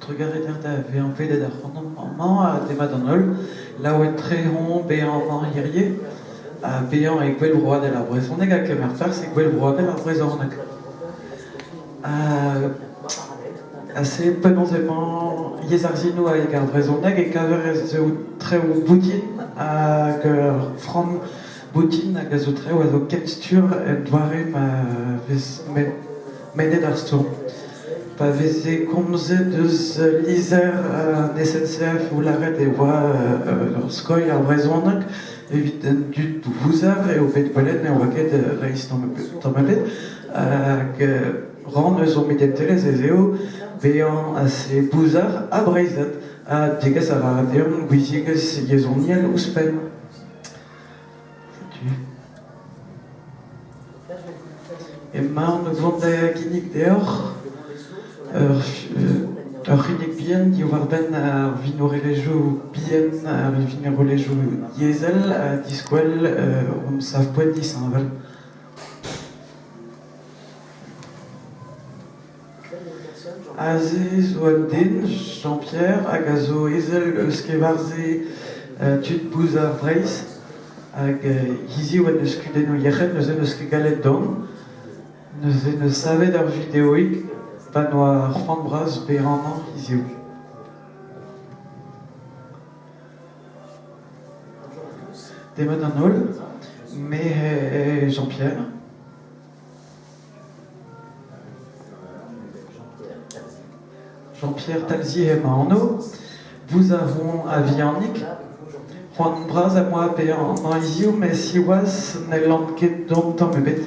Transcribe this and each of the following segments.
Trugarez da vezañ pedet ac'hanomp amañ ha demat an holl. Laouen-tre on bezañ amañ hirie ha bezañ e Gouel Broadel ar Brezhoneg ha kemer perzh e Gouel Broadel ar Brezhoneg. Ha se penaos emañ yezh ar sinoù hag ar brezhoneg e kaver ez eo traoù boutin hag ur framm boutin hag a zo traoù a zo kenstur en doare ma vez mennet ar stourm. Pa veze komzet eus lizher an SNCF o lâret e oa ur skoilh ar brezhoneg evit an dud vouzar eo bet gwelet ne oa ket reizh tamm ebet hag rann eus hon identelezh ez eo bezañ ase bouzar ha breizhat ha degas a ra deomp gouiziegezh yezhoniel ouzhpenn. Setu. Emaon o vont da ginnig deoc'h ur c'hinnig bihan diwar-benn ar vinorelezhioù bihan, ar vinorelezhioù yezhel ha diskwel hon sav-poent disheñvel. Aze zo un den, Jean-Pierre, hag a zo ezel eus kevarzhe tud bouzar Breizh. Hag hiziv en deus kudennoù yec'hed, neuze n'eus ket gallet dont. Neuze 'neus savet ur videoig pa 'noa c'hoant bras bezañ hiziv. Demat an holl, me eo Jean-Pierre. Jean-Pierre Talzier emañ anv. Bouzavon a-vihanik. C'hoant bras am boa bezañ amañ hiziv met siwazh n'hellan ket dont tamm ebet.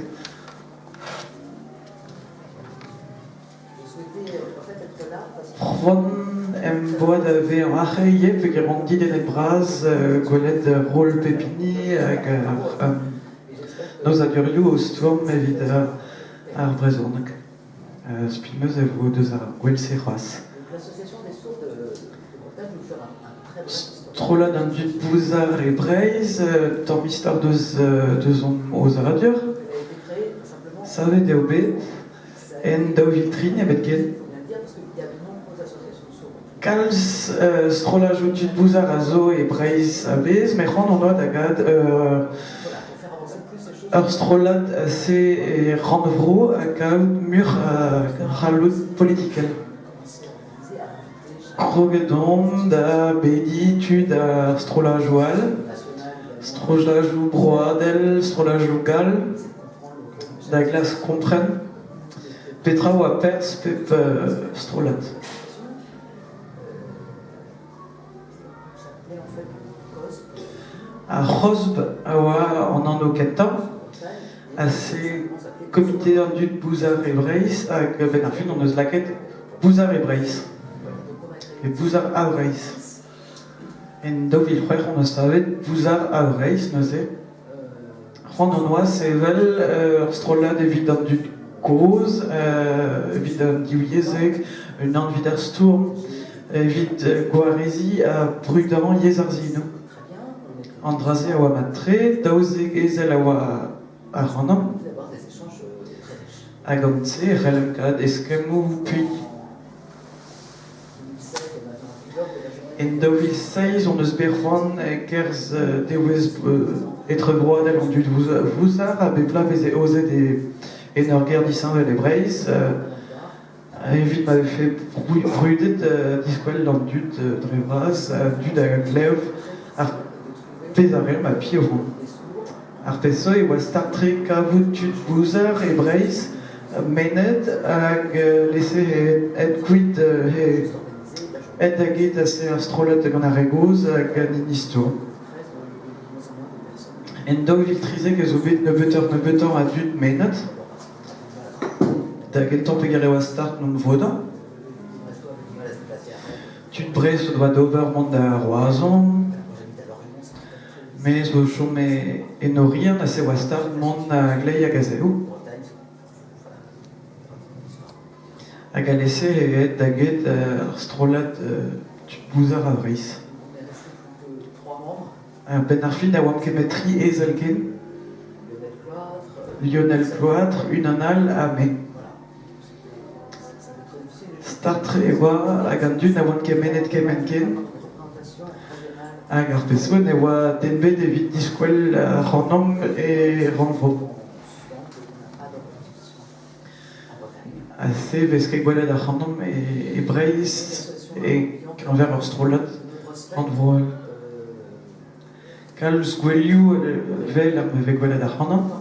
C'hoant em boa da vezañ aze ivez peogwir on dedennet-bras gwelet roll pep hini hag an aozadurioù o stourm evit ar brezhoneg. Spi 'm eus e vo deus ar gwell-se c'hoazh. Strollad an dud bouzar e Breizh, tamm istor deus hon aozadur. Savet eo bet En 2003 nemetken. Kalz strolladoù tud bouzar a zo e Breizh a-bezh met c'hoant hon doa da gad ur strollad ase e rannvro ha kaout muioc'h a c'halloud politikel. Kroget omp da bediñ tud ar strolladoù all, strolladoù broadel, strolladoù gall, da glask kompren petra oa perzh pep strollad. Ar c'hosb a oa an anv kentañ, ha se komite an dud bouzar e Breizh hag a-benn ar fin hon eus lakaet Bouzar e Breizh, pe Bouzar a Vreizh. En 2006 hon eus savet Bouzar a Vreizh neuze. C'hoant hon oa sevel ur strollad evit an dud kozh, evit an divyezhek, unan evit ar stourm, evit gwareziñ ha brudañ yezh ar sinoù. An dra-se a oa mat-tre, 12 ezel a oa ac'hanomp. Hag gant-se e c'hellomp kaout eskemmoù puilh. En 2007 hon eus bet c'hoant e-kerzh devezh etrebroadel an dud vouzar ha bep bloaz veze aozet en ur gêr disheñvel e Breizh evit ma vefe brudet diskwel d'an dud dre vras, an dud a glev ar pezh a reomp ha piv omp. Ar pezh zo e oa start-tre kavout tud bouzar e Breizh mennet hag lese aet kuit he aet da get ase ar strollad gant ar re gozh hag an hini stourm. En 2013 ez zo bet nebeutoc'h-nebeutañ a dud mennet. Da gentañ peger e oa start n'omp vodañ. Tud Brest o doa d'ober mont da Roazhon. Me zo o chom en Oriant ha se oa start mont a-gleiz hag a-zehou. Hag alese eo aet da get ar strollad tud bouzar a Vreizh. A-benn ar fin ne oamp ket met tri ezel ken. Lionel Cloître, unan all ha me. Start-tre e oa hag an dud na oant ket mennet kement ken. Hag ar pezh zo ne oa den bet evit diskwel ac'hanomp e rannvro. Aze e vez ket gwelet ac'hanomp e Breizh e-keñver ur strollad rannvroel. Kalz gouelioù 'vel ar ma vez gwelet ac'hanomp.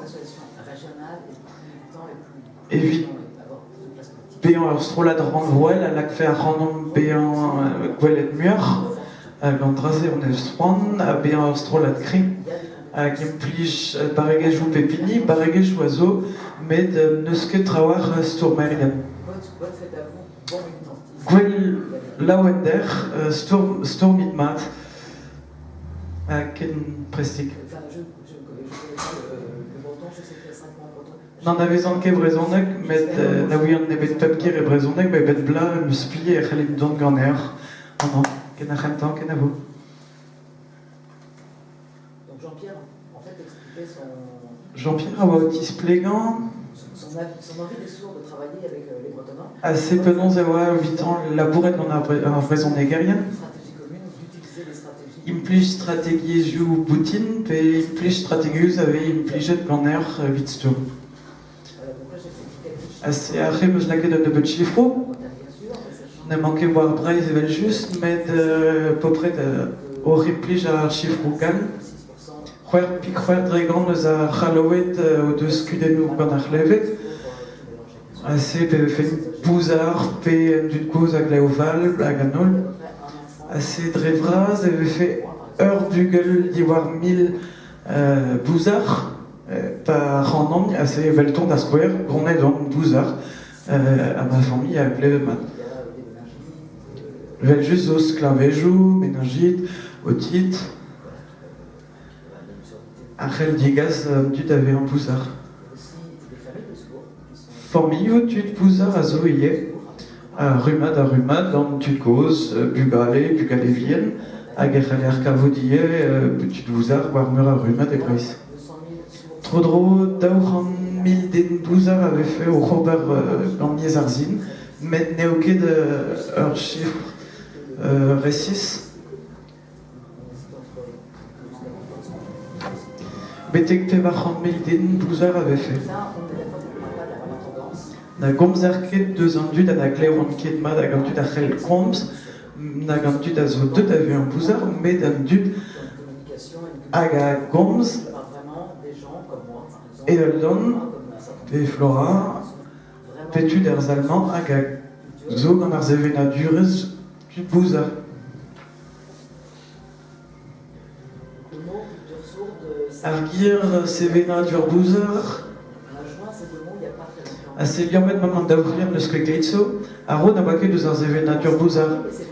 Evit bezañ ur strollad rannvroel a lakfe ac'hanomp bezañ gwelet muioc'h hag an dra-se hon eus c'hoant ha bezañ ur strollad kreñv hag implij barregezhioù pep hini, barregezhioù a zo met n'eus ket trawalc'h a stourmerien. Gwell laouen dec'h, stourmit mat ha ken prestik. N'anavezan ket brezhoneg met na ouian nemet pep ger e brezhoneg met benn bloaz em eus spi e c'hellin dont ganeoc'h amañ ken ar c'hentañ kenavo. Jean-Pierre a oa o tisplegañ ase penaos e oa evitañ labouret gant ar vrezhonegerien. Implij strategiezhioù boutin pe implij strategiezh a vez implijet ganeoc'h evit stourm. Aze aze 'm eus lakaet un nebeud sifroù. N'emañ ket war Breizh evel-just met bepred oc'h implij ar sifroù gall. 6,6% eus ar C'hallaoued o deus kudennoù gant ar c'hleñved. Aze pe vefe bouzar pe an dud kozh a glev fall hag an holl. Aze dre vras e vefe ur bugel diwar 1000 bouzar pa rannan aze evelton da skouer ganet on bouzar ha ma familh a glev mat. Evel-just zo sklavejou, menajit, otite. A c'hell degas an dud da vezañ bouzar. Familhoù tud bouzar a zo ivez, a rummad ha rummad gant tud kozh, bugale, bugale vihan, hag e c'haller kavout ivez tud bouzar war meur a rummad e Breizh. Tro-dro 200 000 den bouzar a vefe oc'h ober gant yezh ar sin, met n'eo ket ur sifr resis. Betek 400 000 den bouzar a vefe. Na gomzer ket deus an dud ha na glevont ket mat hag an dud a c'hell komz, nag an dud a zo deuet da vezañ bouzar, met an dud hag a gomz eveldon pe Flora pe tud er sal-mañ hag a zo gant ar sevenadurezh tud bouzar. Ar ger sevenadur bouzar a se liammet gant an daou c'her n'eus ket keit zo, a ro na oa ket eus ar sevenadur bouzar.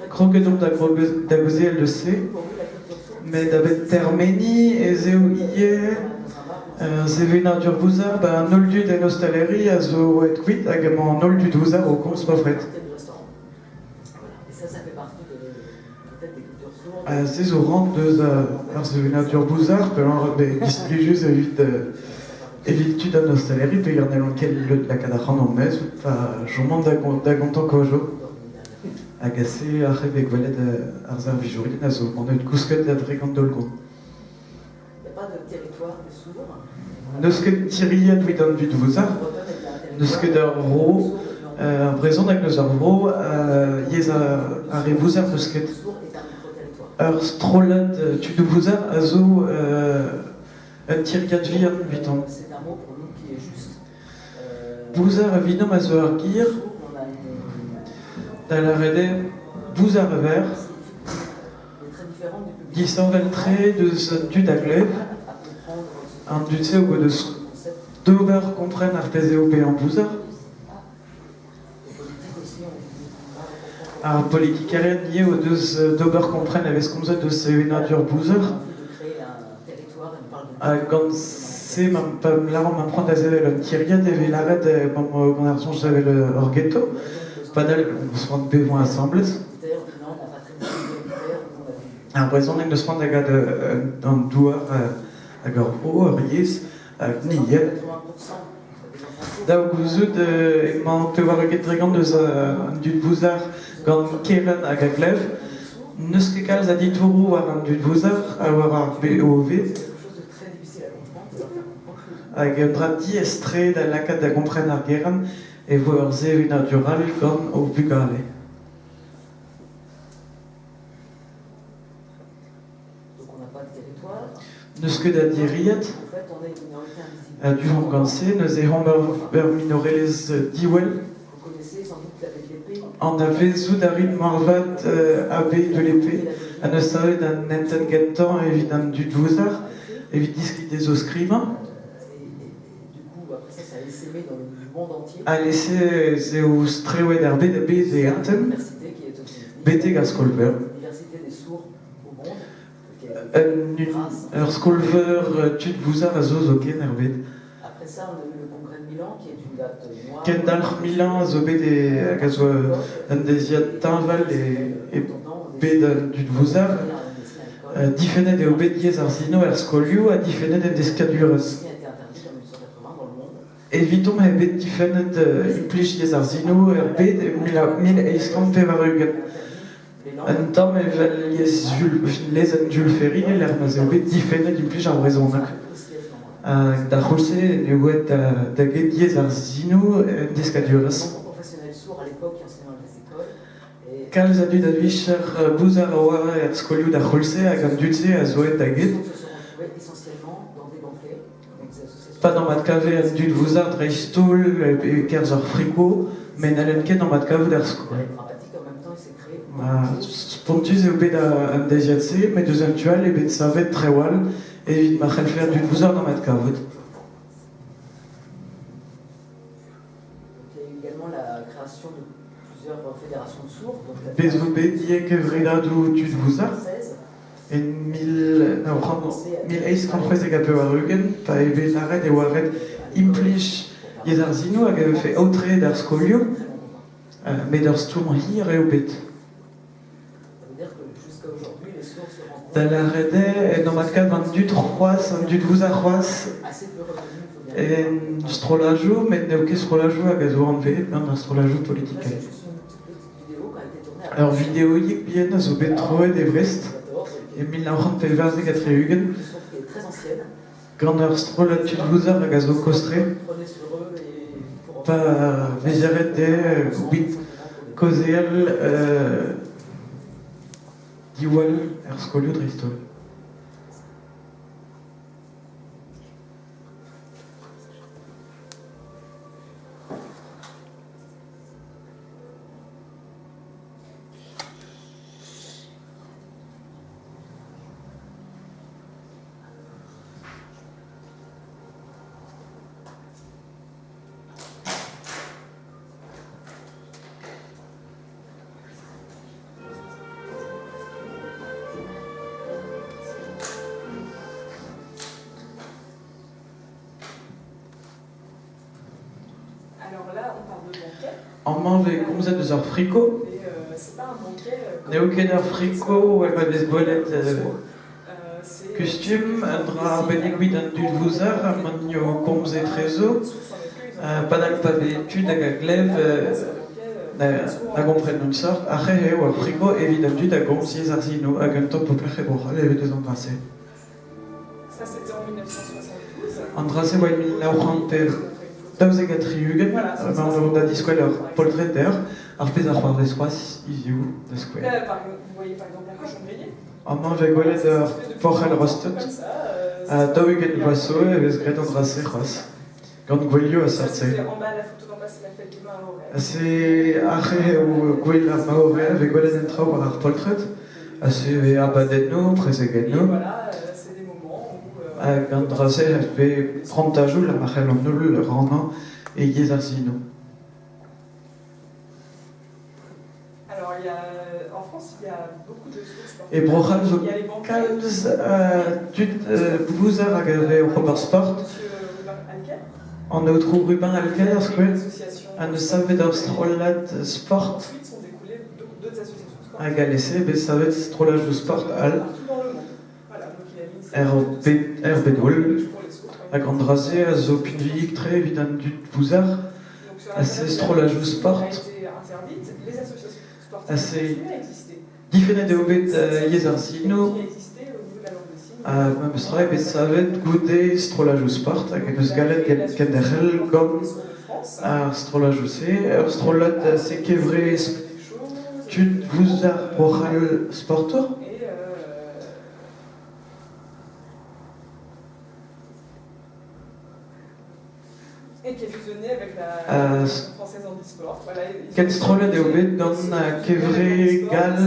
Kroget omp da gaozeal eus se, met a-benn termeniñ ez eo ivez sevenadur bouzar ba an holl dud en ostaleri a zo aet kuit hag emañ an holl dud bouzar o komz bepred. Se zo rann deus ar sevenadur bouzar peogwir bet displijus evit evit tud an ostaleri peogwir n'hellont ket lakaat ac'hanomp maez pa chomont da gontañ kaojoù. Hag aze ac'h eo bet gwelet ar servijourien a zo manet kousket a-drek an daol-gont. N'eus ket tiriad evit an dud vouzar, n'eus ket ur vro, ar brezhoneg n'eus ur vro, yezh ar re vouzar n'eus ket. Ur strollad tudoù vouzar a zo un tiriad vihan evitan. Bouzar evidomp a zo ur ger da lâret eo bouzar a ver. Disheñvel-tre deus an dud a glev. An dud-se o deus d'ober kompren ar pezh eo bezañ bouzar. Ar politikerien ivez o deus d'ober kompren e vez komzet deus sevenadur bouzar. Ha gant se ma pa lâran ma c'hoant da sevel un tiriad e vez lâret gant ar soñj sevel ur ghetto. Padal on c'hoant bevañ asambles. Ar brezhoneg n'eus c'hoant da gad an douar hag ur vro, ur yezh, hag ni ivez. Dav gouzout emañ 80% eus an dud vouzar gant kerent hag a glev. N'eus ket kalz a ditouroù war an dud vouzar ha war ar BOV. Hag un dra diaes-tre da lakaat da gompren ar gerent e vo ur sevenadur all gant o bugale. N'eus ket a diriad. A-du on gant se, neuze omp ur minorelezh diwel. Anavezout a rit moarvat AB de l'Épée ha n'eus savet an hentenn gentañ evit an dud vouzar evit deskiñ dezho skrivañ. Alese ez eo strewet ar bed a-bezh e hentenn betek ar skol-veur. Ur skol-veur tud vouzar a zo zoken er bed. Kendalc'h Milan a zo bet e hag a zo un deiziad teñval e bed an dud vouzar. Difennet eo bet yezh ar sinoù er skolioù ha difennet en deskadurezh. Evitomp eo bet difennet implij yezh ar sinoù er bed e 1880. Un tamm evel lezenn Jules Ferry e-lec'h ma'z eo bet difennet implij ar brezhoneg. D'ar c'houlz-se eo aet da get yezh ar sinoù en deskadurezh. Kalz a dud a-vicher bouzar a oa er skolioù d'ar c'houlz-se hag an dud-se a zo aet da get. Pa n'am adkave an dud vouzar dreist-holl e-kerzh ar friko, met n'hallent ket n'am adkavout er skol. Spontus eo bet an deiziad-se, met eus un tu all eo bet savet traoù all evit ma c'hellfe an dud vouzar n'am adkavout. Bez zo bet ivez kevredadoù tud vouzar en 1896 pa eo bet lâret e oa ret implij yezh ar sinoù hag e vefe aotreet ar skolioù, met ur stourm hir eo bet. Da lâret eo en em adkav an dud c'hoazh, an dud vouzar c'hoazh en strollajoù, met n'eo ket strollajoù hag a zo anveet gant ar strollajoù politikel. Ur videoig bihan a zo bet troet e Brest e 1974 gant ur strollad tud vouzar hag a zo kozh-tre. Pa veze ret dezhe evit kaozeal diwall er skolioù dreist-holl. Amañ e vez komzet eus ar friko. N'eo ket ar friko evel ma vez gwelet kustum, un dra arbennik evit an dud vouzar ha ma eo komz etrezo. Padal pa vez tud hag a glev na gomprenont seurt, ar re eo ar friko evit an dud a gomz yezh ar sinoù hag un tamm poblac'h e Bro-C'hall evit eus an dra-se. An dra-se oa e 1972, emaon da diskwel ur poltred deoc'h, ar pezh a c'hoarvez c'hoazh hiziv, da skouer. Amañ e vez gwelet ur porc'hell rostet. Ha 40 vloaz zo e vez graet an dra-se c'hoazh, gant gouelioù a seurt-se. Se aze eo gouel ar Maore a vez gwelet en traoù war ar poltred. Ha se vez abadennoù, prezegennoù. Hag an dra-se a vez prantajoù lec'h ma c'hell an holl rannañ e yezh ar sinoù. E Bro-C'hall zo kalz a dud bouzar hag a vez oc'h ober sport. An aotrou Rubin Alcaire, skouer, a neus savet ur strollad sport hag alese bet savet strolladoù sport all er bed, er bed-holl. Hag an dra-se a zo pinvidik-tre evit an dud vouzar ha se strollajoù sport. Ha se difennet eo bet yezh ar sinoù ha memes tra eo bet savet goude strollajoù sport hag en deus gallet kenderc'hel gant ar strollajoù-se. Ur strollad se kevre tud vouzar Bro-C'hall sportour. Kenstrollet eo bet gant Kevre gall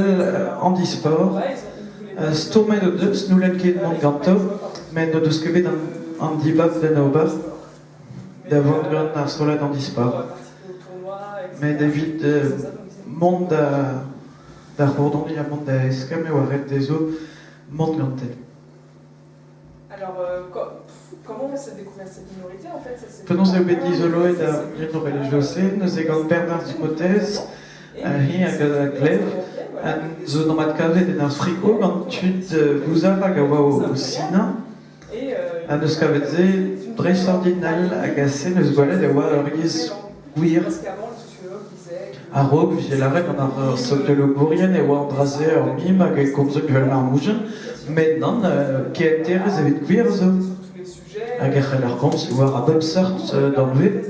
Handisport. Stourmet o deus, n'houlent ket mont ganto, met n'o deus ket bet an dibab d'en ober da vont gant ar strollad Handisport. Met evit mont da c'hourdoniñ ha mont da eskemm e oa ret dezho mont gante. Penaos eo bet dizoloet ar minorelezhioù-se neuze gant Bernard Spotez, hi hag a glev, a zo d'am adkavet en ur friko gant tud vouzar hag a oa o sinañ. Ha n'eus kavet se dreistordinal hag ase n'eus gwelet e oa ur yezh gwir. A-raok 'vije lâret gant ar sokiologourien e oa an dra-se ur mim hag e komzent evel ar mougenn, met nann, kehenterezh evit gwir zo. Hag e c'heller komz war a bep seurt danvez.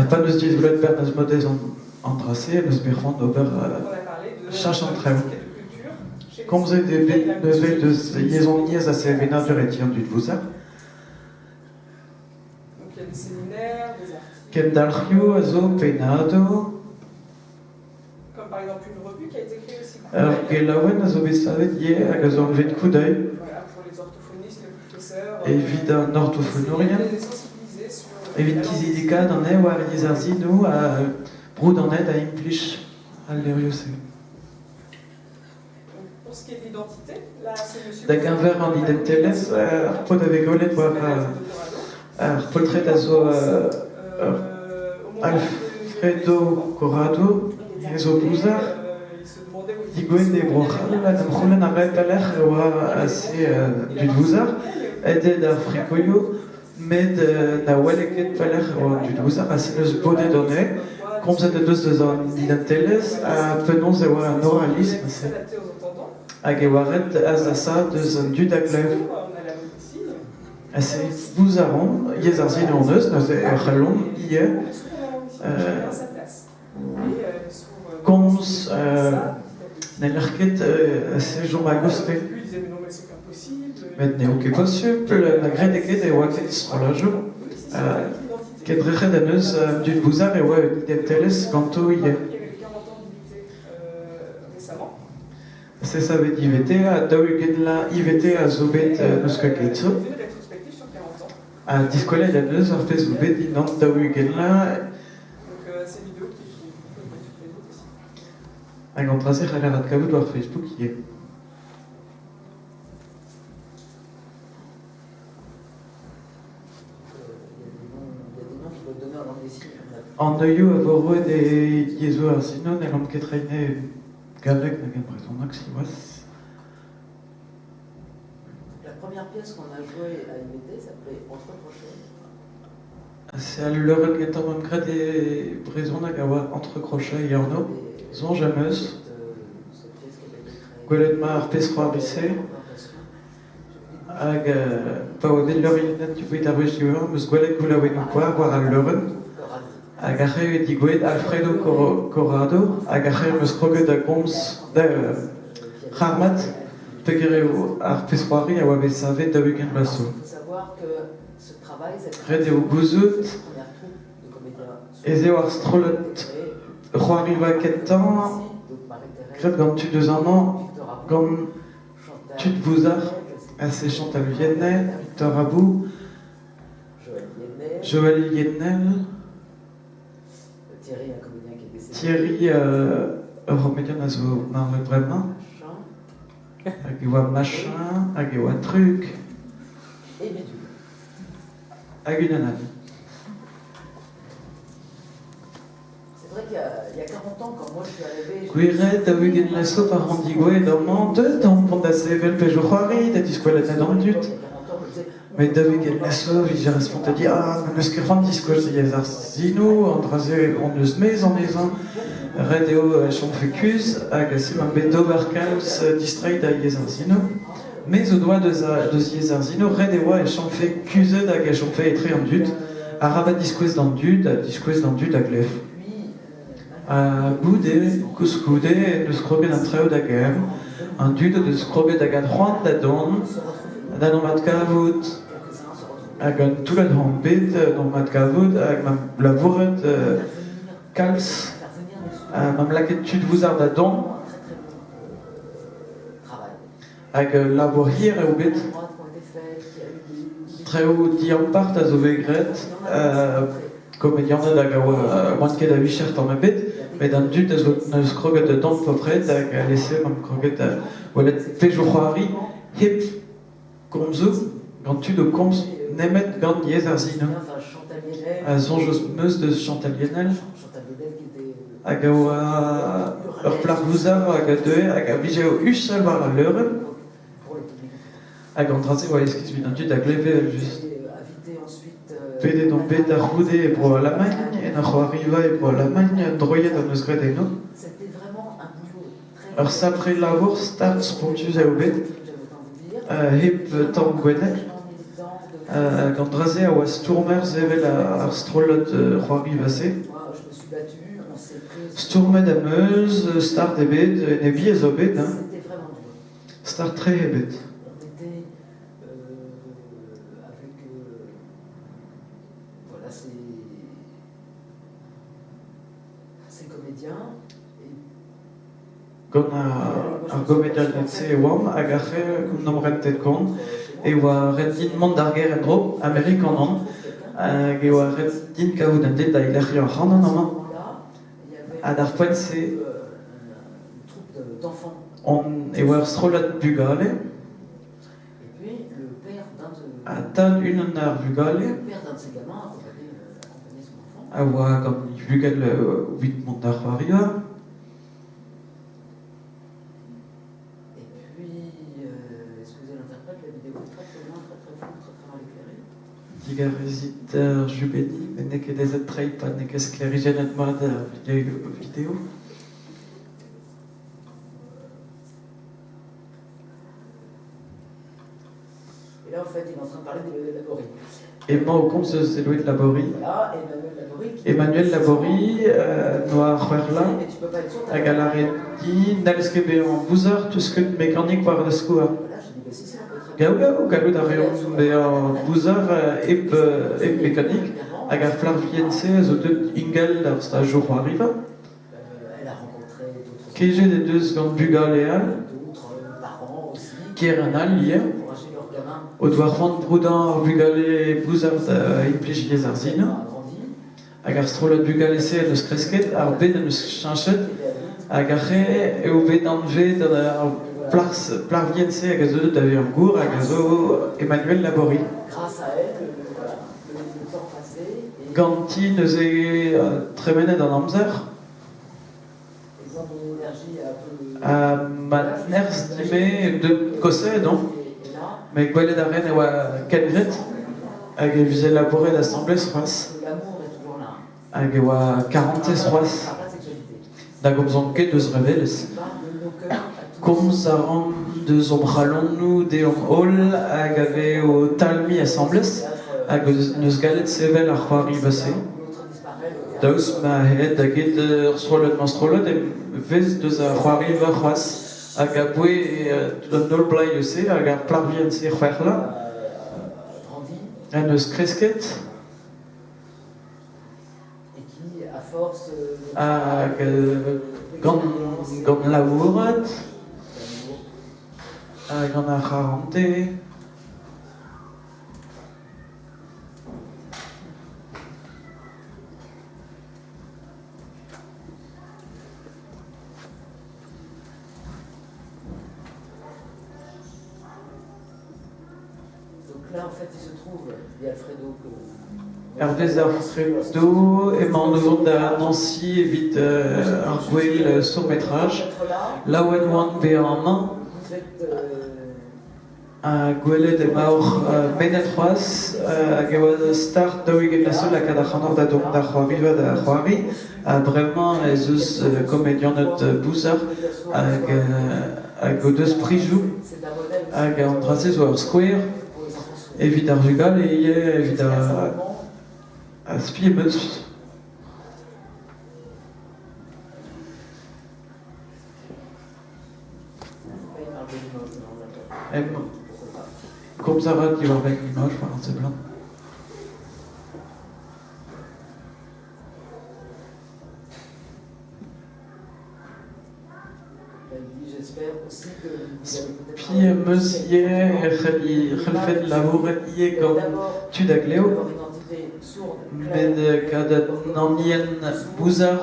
Pa n'eus dizoloet Bernez Modez an dra-se en deus bet c'hoant d'ober cheñch an traoù. Komzet eo bet neuze deus yezhoniezh ha sevenadur e ti an dud vouzar. Kendalc'hioù a zo pennadoù. Ur gelaouenn a zo bet savet ivez hag a zo anvet Coup d'œil evit an ortofonourien, evit kizidikaat anezhe war yezh ar sinoù ha broud anezhe da implij al levrioù-se. Da geñver an identelezh, ar paotr a vez gwelet war ar poltred a zo Alfredo Corrado, he zo bouzar. Degouezhet eo Bro-C'hall ha da c'houlenn a rae pelec'h e oa ase dud vouzar. Aet eo d'ar frikoioù met na wele ket pelec'h e oa an dud vouzar ha se 'neus bodet anezhe. Komzet en deus deus an identelezh ha penaos e oa an oralism-se. Hag e oa ret azasaat deus an dud a glev. Ha se bouzar omp, yezh ar sinoù hon eus, neuze e c'hellomp ivez Komz n'heller ket se chom a-gostez. Met n'eo ket posupl, na grede ket e oa ket strollajoù. Kendrec'het en deus an dud vouzar e oa un identelezh ganto ivez. Se savet IVT ha 40 IVT a zo bet n'eus ket ket zo. Ha diskwelet en deus ar pezh zo bet dindan 40 vloaz. Hag an dra-se c'haller adkavout war Facebook ivez. An neuioù a vo roet e yezhoù ar sinoù n'hellont ket reiñ e galleg nag en brezhoneg siwazh. La première pièce qu'on a jouée à IVT s'appelait Entre crochets. C'est al leurenn gentañ 'm graet e brezhoneg a oa Entre crochets e anv. Soñj am eus. Gwelet 'ma ar pezh-c'hoari-se hag pa oa bet leuriennet evit ar wech diwezhañ 'm eus gwelet goulaouennoù koar war al leurenn hag aze eo degouezhet Alfredo Corrado hag aze 'm eus kroget da gomz da c'harmat peogwir eo ar pezh-c'hoari a oa bet savet 40 vloaz zo. Ret eo gouzout ez eo ar strollad c'hoariva kentañ graet gant tud eus amañ gant tud vouzar ha Chantal Vienney, Victor Abou, Joël Yennel, Thierry ur c'homedian a zo marvet bremañ, hag e oa machin, hag e oa truc, hag unan all. Gwir eo 40 vloaz zo pa ran digouezhet amañ, deuet on vont da sevel pezhioù-c'hoari, da diskwelet an dud. Met da ugent vloaz 'vije respontet dit ah n'em eus ket c'hoant diskouez yezh ar sinoù, an dra-se hon eus mezh anezhañ, ret eo e chomfe kuzh hag se 'ma bet d'ober kalz distreiñ da yezh ar sinoù. Me zo doa deus yezh ar sinoù, ret e oa e chomfe kuzhet hag e chomfe etre an dud. Arabat diskouez d'an dud ha diskouez d'an dud a glev. Ha goude, koulskoude, en deus kroget an traoù da gemm. An dud o deus kroget da gaout c'hoant da dont, da dont adkavout. Hag un toullad omp bet d'hon adkavout hag ma labouret kalz. Ha m'am lakaet tud vouzar da dont. Hag ul labour hir eo bet. Traoù diampart a zo bet graet. Komedianed hag a oa oant ket a-vicher tamm ebet, met an dud a zo n'eus kroget da dont bepred hag alese omp kroget da welet pezhioù-c'hoari hep komzoù, gant tud o komz nemet gant yezh ar sinoù. Ha soñj 'm eus deus Chantal Yenel hag a oa ur plac'h vouzar hag a deue hag a vije o huchal war al leurenn. Hag an dra-se oa iskis evit an dud a gleve evel-just. Pedet on bet da c'houde e Bro-Alamagn, en ur c'hoariva e Bro-Alamagn, droiet am eus graet eno. Ur sapre labour start spontus eo bet, hep tamm gwenneg. Hag an dra-se a oa stourmer sevel ar strollad c'hoariva-se. Stourmet am eus, start ebet, enebiezh zo bet, hein. Start-tre ebet. Gant ar gomedianed-se e oan hag ar re n'omp rentet kont e oa ret din mont d'ar gêr en-dro, amerikan on, hag e oa ret din kavout un den da lec'hiañ ac'hanon amañ. Ha d'ar poent-se on e oa ur strollad bugale ha tad unan ar vugale a oa gant e vugel evit mont da c'hoariva. Digarezit ar jubenniñ met n'eo ket aezet treiñ pa n'eo ket sklêrijennet mat ar video. Emañ o komz eus Eloed Laborie. Emmanuel Laborie 'noa c'hwec'h vloaz hag a lâre din n'hallez ket bezañ bouzar, 'teus ket mekanik war da skouarn. Gaou gaou, gallout a reomp bezañ bouzar hep hep mekanik hag ar plac'h vihan-se a zo deuet ingal d'ar stajoù c'hoariva. Kejet he deus gant bugale all, kerent all ivez, o doa c'hoant broudañ ar vugale bouzar da implij yezh ar sinoù. Hag ar strollad bugale-se en deus kresket, ar bed en deus cheñchet, hag ar re eo bet anvet ar plac'h vihan-se hag a zo deuet da vezañ gour hag a zo Emmanuel Laborie. Ganti neuze tremenet an amzer. Ha ma nerzh din-me deut kosaet on, met gwelet a ren e oa kengred hag e vije labouret asambles c'hoazh. Hag e oa karantez c'hoazh. Na gomzan ket eus revelezh. Komz a ran deus hon c'halonoù deomp-holl hag a vez o talmiñ asambles hag neus gallet sevel ar c'hoariva-se. Daoust ma aet da get ur strollad-mañ-strollad e vez deus ar c'hoariva c'hoazh hag aboae an holl bloavezhioù-se hag ar plac'h vihan-se c'hwec'h vloaz en deus kresket. Hag gant labourat ha gant ar c'harantez. Hervez ar Fredo emañ o vont da Nancy evit ar gwel sourd-métrage. Laouen oan bezañ amañ. Ha gwelet emaoc'h mennet c'hoazh hag e oa start 40 vloaz zo lakaat ac'hanoc'h da dont da c'hoariva da c'hoari. Ha bremañ ez eus komedianed bouzar hag hag o deus prizioù. Hag an dra-se zo ur skouer evit ar vugale ivez, evit ar spi em eus. Komz a ra diwar-benn Limoges war a seblant. Spi am eus ivez e c'hellfen labourat ivez gant tud a glev met gant an anien bouzar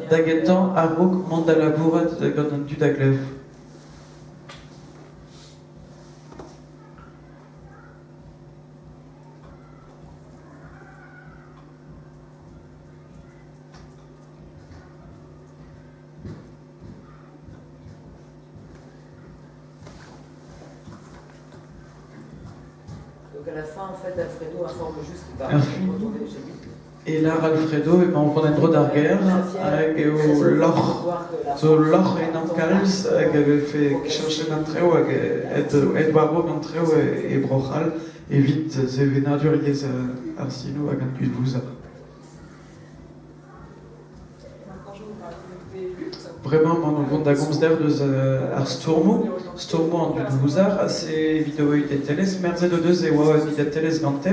da gentañ a-raok mont da labourat gant an dud a glev. Ur film e lâr Alfredo emañ o vont en-dro d'ar gêr hag eo lorc'h zo lorc'h ennañ kalz hag a vefe cheñchet an traoù hag aet war-raok an traoù e Bro-C'hall evit sevenadur yezh ar sinoù hag an dud vouzar. Bremañ emaon o vont da gomz deoc'h deus ar stourmoù, stourmoù an dud vouzar, ha se evit o identelezh. Merzet o deus e oa un identelezh gante,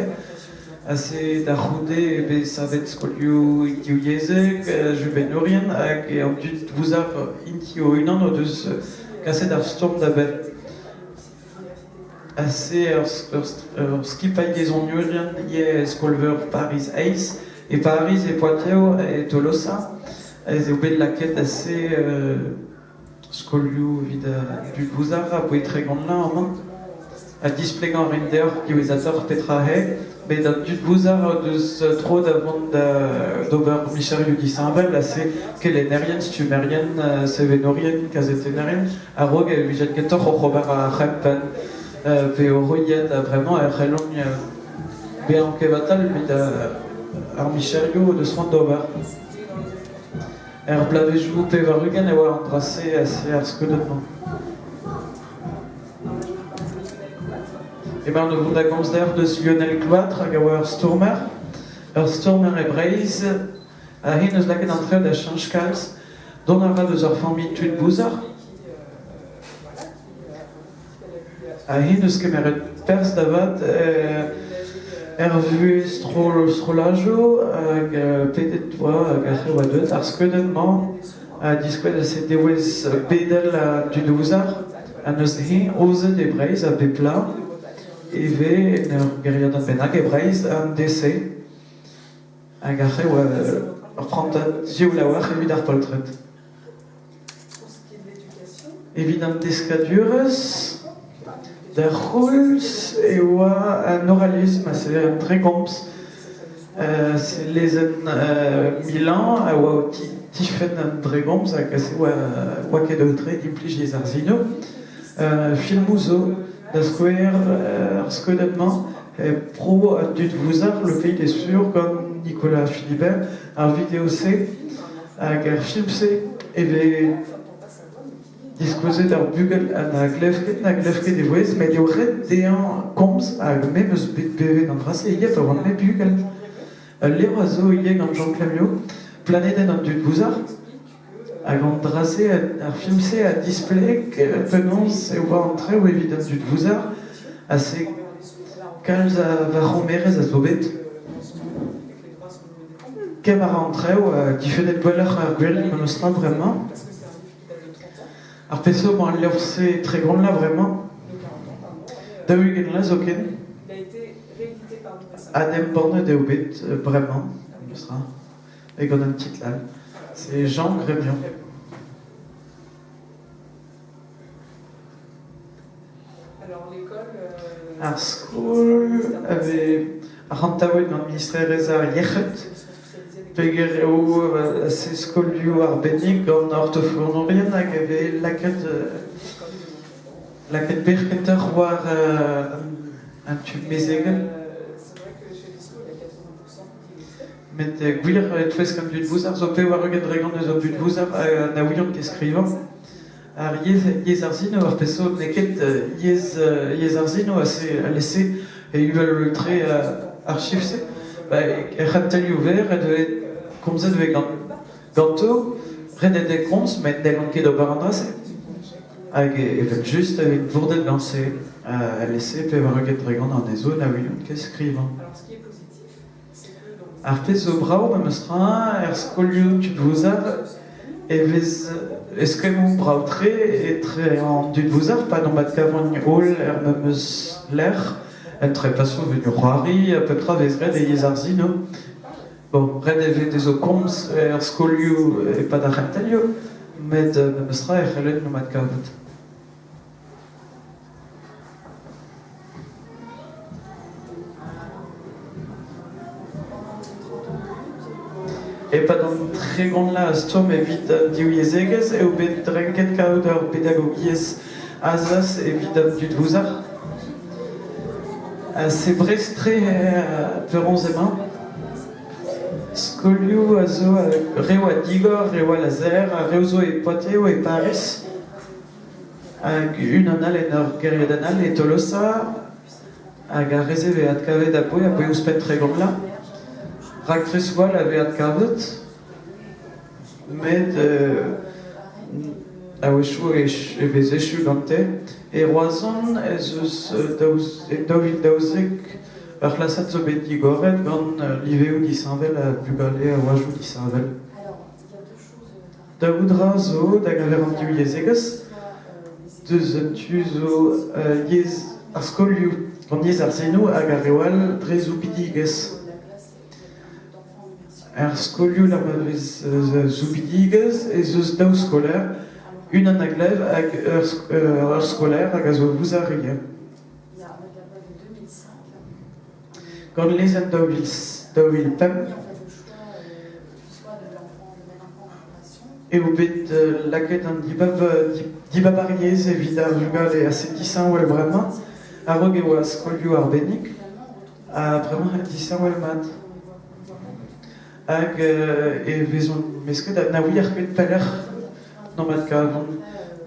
ha se da c'houde eo bet savet skolioù divyezhek, jubennourien, hag an dud vouzar int-i o-unan o deus kaset ar stourm da benn. Ha se ur skipailh yezhoniourien ivez e skol-veur Pariz Eizh. E Pariz, e Poatev, e Tolosa ez eo bet lakaet ase skolioù evit an dud vouzar aboae 30 vloaz amañ. Ha displegañ a rin deoc'h diwezhatoc'h petra eo. Met an dud vouzar o deus tro da vont d'ober micherioù disheñvel, ase kelennerien, stummerien, sevenourien, kazetennerien. A-raok e vijent kentoc'h oc'h ober ar c'hempenn pe o roiad ha bremañ e c'hellont bezañ kevatal evit ar micherioù o deus c'hoant d'ober. Er bloavezhioù 80 e oa an dra-se ase ar skeudenn-mañ. Emaon o vont da gomz deoc'h deus Lionel Cloître hag a oa ur stourmer. Ur stourmer e Breizh ha hen eus lakaet an traoù da cheñch kalz. Dont a ra deus ur familh tud bouzar. Ha hen eus kemeret perzh da vat er vuhez strollajoù hag pedet oa hag aze oa deuet ar skeudenn-mañ ha diskouez ase degouezh bedel an dud bouzar ha neuze eñ aozet e Breizh a bep bloaz e vez en ur gêriadenn bennak e Breizh an DC. Hag ar c'hev ur prantad sioul a-walc'h evit ar poltred. Evit an deskadurezh, d'ar c'houlz e oa an oralism, c'est un dregomz. C'est lezenn Milan a oa o tifenn an dregomz hag aze oa ket aotreet implij yezh ar sinoù. Filmoù zo, da skouer ar skeudenn-mañ, Pro an dud vouzar, Le Pays des Sûrs gant Nicolas Philibert. Ar video-se hag ar film-se e vez diskouezet ar bugel ha na glev ket, na glev ket e vouezh, met eo ret dezhañ komz hag me 'm eus bet bevet an dra-se ivez pa oan me bugel. Ul levr a zo ivez gant Jean Clamio, Planedenn an dud vouzar. Hag an dra-se, ar film-se a displeg penaos e oa an traoù evit an dud vouzar ha se kalz a varc'homerezh a zo bet. Kemm a ra an traoù ha difennet gwelloc'h ar gwel memestra bremañ. Ar pezh zo emañ al levr-se Tregont-la bremañ, 40 vloaz zoken. Adembannet eo bet bremañ memestra. Et gant un titre all. C'est Jean Grémion. Ar skol a vez arc'hantaouet gant ministrerezh ar yec'hed peogwir eo se skolioù arbennik gant ortofonourien hag a vez lakaet. Lakaet bec'h kentoc'h war an tu mezegel. Met gwir e-touesk an dud vouzar zo 80% eus an dud vouzar na ouiont ket skrivañ. Ar yezh, yezh ar sinoù, ar pezh zo n'eo ket yezh, yezh ar sinoù alese e uhel-tre ar chif-se. Ba, er c'hentelioù verr e devez komzet vez gant ganto, ret eo dezhe komz met n'hellont ket ober an dra-se. Hag evel-just e vint bourdet gant se alese 80% anezho na ouiont ket skrivañ. Ar pezh zo brav memestra er skolioù tud vouzar e vez eskemmoù brav-tre etre an dud vouzar pa n'omp adkavont holl er memes lec'h. Un trepasoù evit c'hoari ha pep tra vez graet e yezh ar sinoù. Bon, ret e vez dezho komz er skolioù e-pad ar c'hentelioù, met memestra e c'hellent n'omp adkavet. E-pad an 30 vloaz a stourm evit an divyezhegezh eo bet renket kaout ur bedagogiezh azas evit an dud vouzar. Se Brest-tre penaos emañ. Skolioù a zo reoù a digor, reoù a laser, ha reoù zo e Poatev, e Pariz. Hag unan all en ur gêriadenn all e Tolosa hag ar re-se 'vez adkavet aboe aboe ouzhpenn 30 vloaz. Raktres all a vez adkavet met a-wechoù e vez echu gante. E Roazhon ez eus e 2012 ur c'hlasad zo bet digoret gant liveoù disheñvel ha bugale a oajoù disheñvel. Daou dra zo da geñver an divyezhegezh. Deus un tu zo yezh ar skolioù gant yezh ar sinoù hag ar reoù all dre soubidigezh. Er skolioù lec'h ma vez soubidigezh ez eus daou skolaer, unan a glev hag ur skolaer hag a zo bouzar ivez. Gant lezenn 2005 eo bet lakaet an dibab dibab ar yezh evit ar vugale ase disheñvel bremañ. A-raok e oa skolioù arbennik ha bremañ eo disheñvel mat. Hag e vezont mesket ha na ouier ket pelec'h n'omp adkavont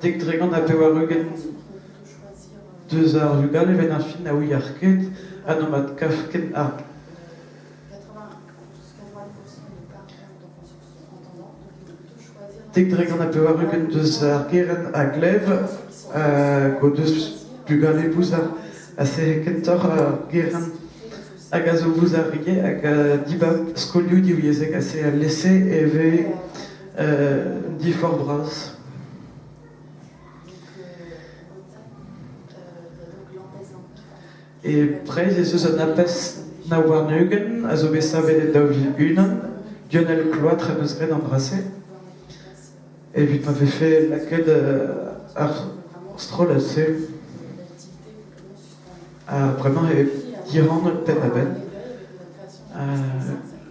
90% deus ar vugale 'benn ar fin na ouier ket ha n'omp adkav ket ar 90% deus ar gerent a glev hag o deus bugale bouzar ha se kentoc'h ar gerent hag a zo bouzar ivez hag a dibab skolioù divyezhek ha se alese e vez diforc'h bras. E Breizh ez eus un APES 29 a zo bet savet e 2001. Lionel Cloître en deus graet an dra-se evit ma vefe lakaet ar strollad-se. Ha bremañ eo dirannet penn-da-benn.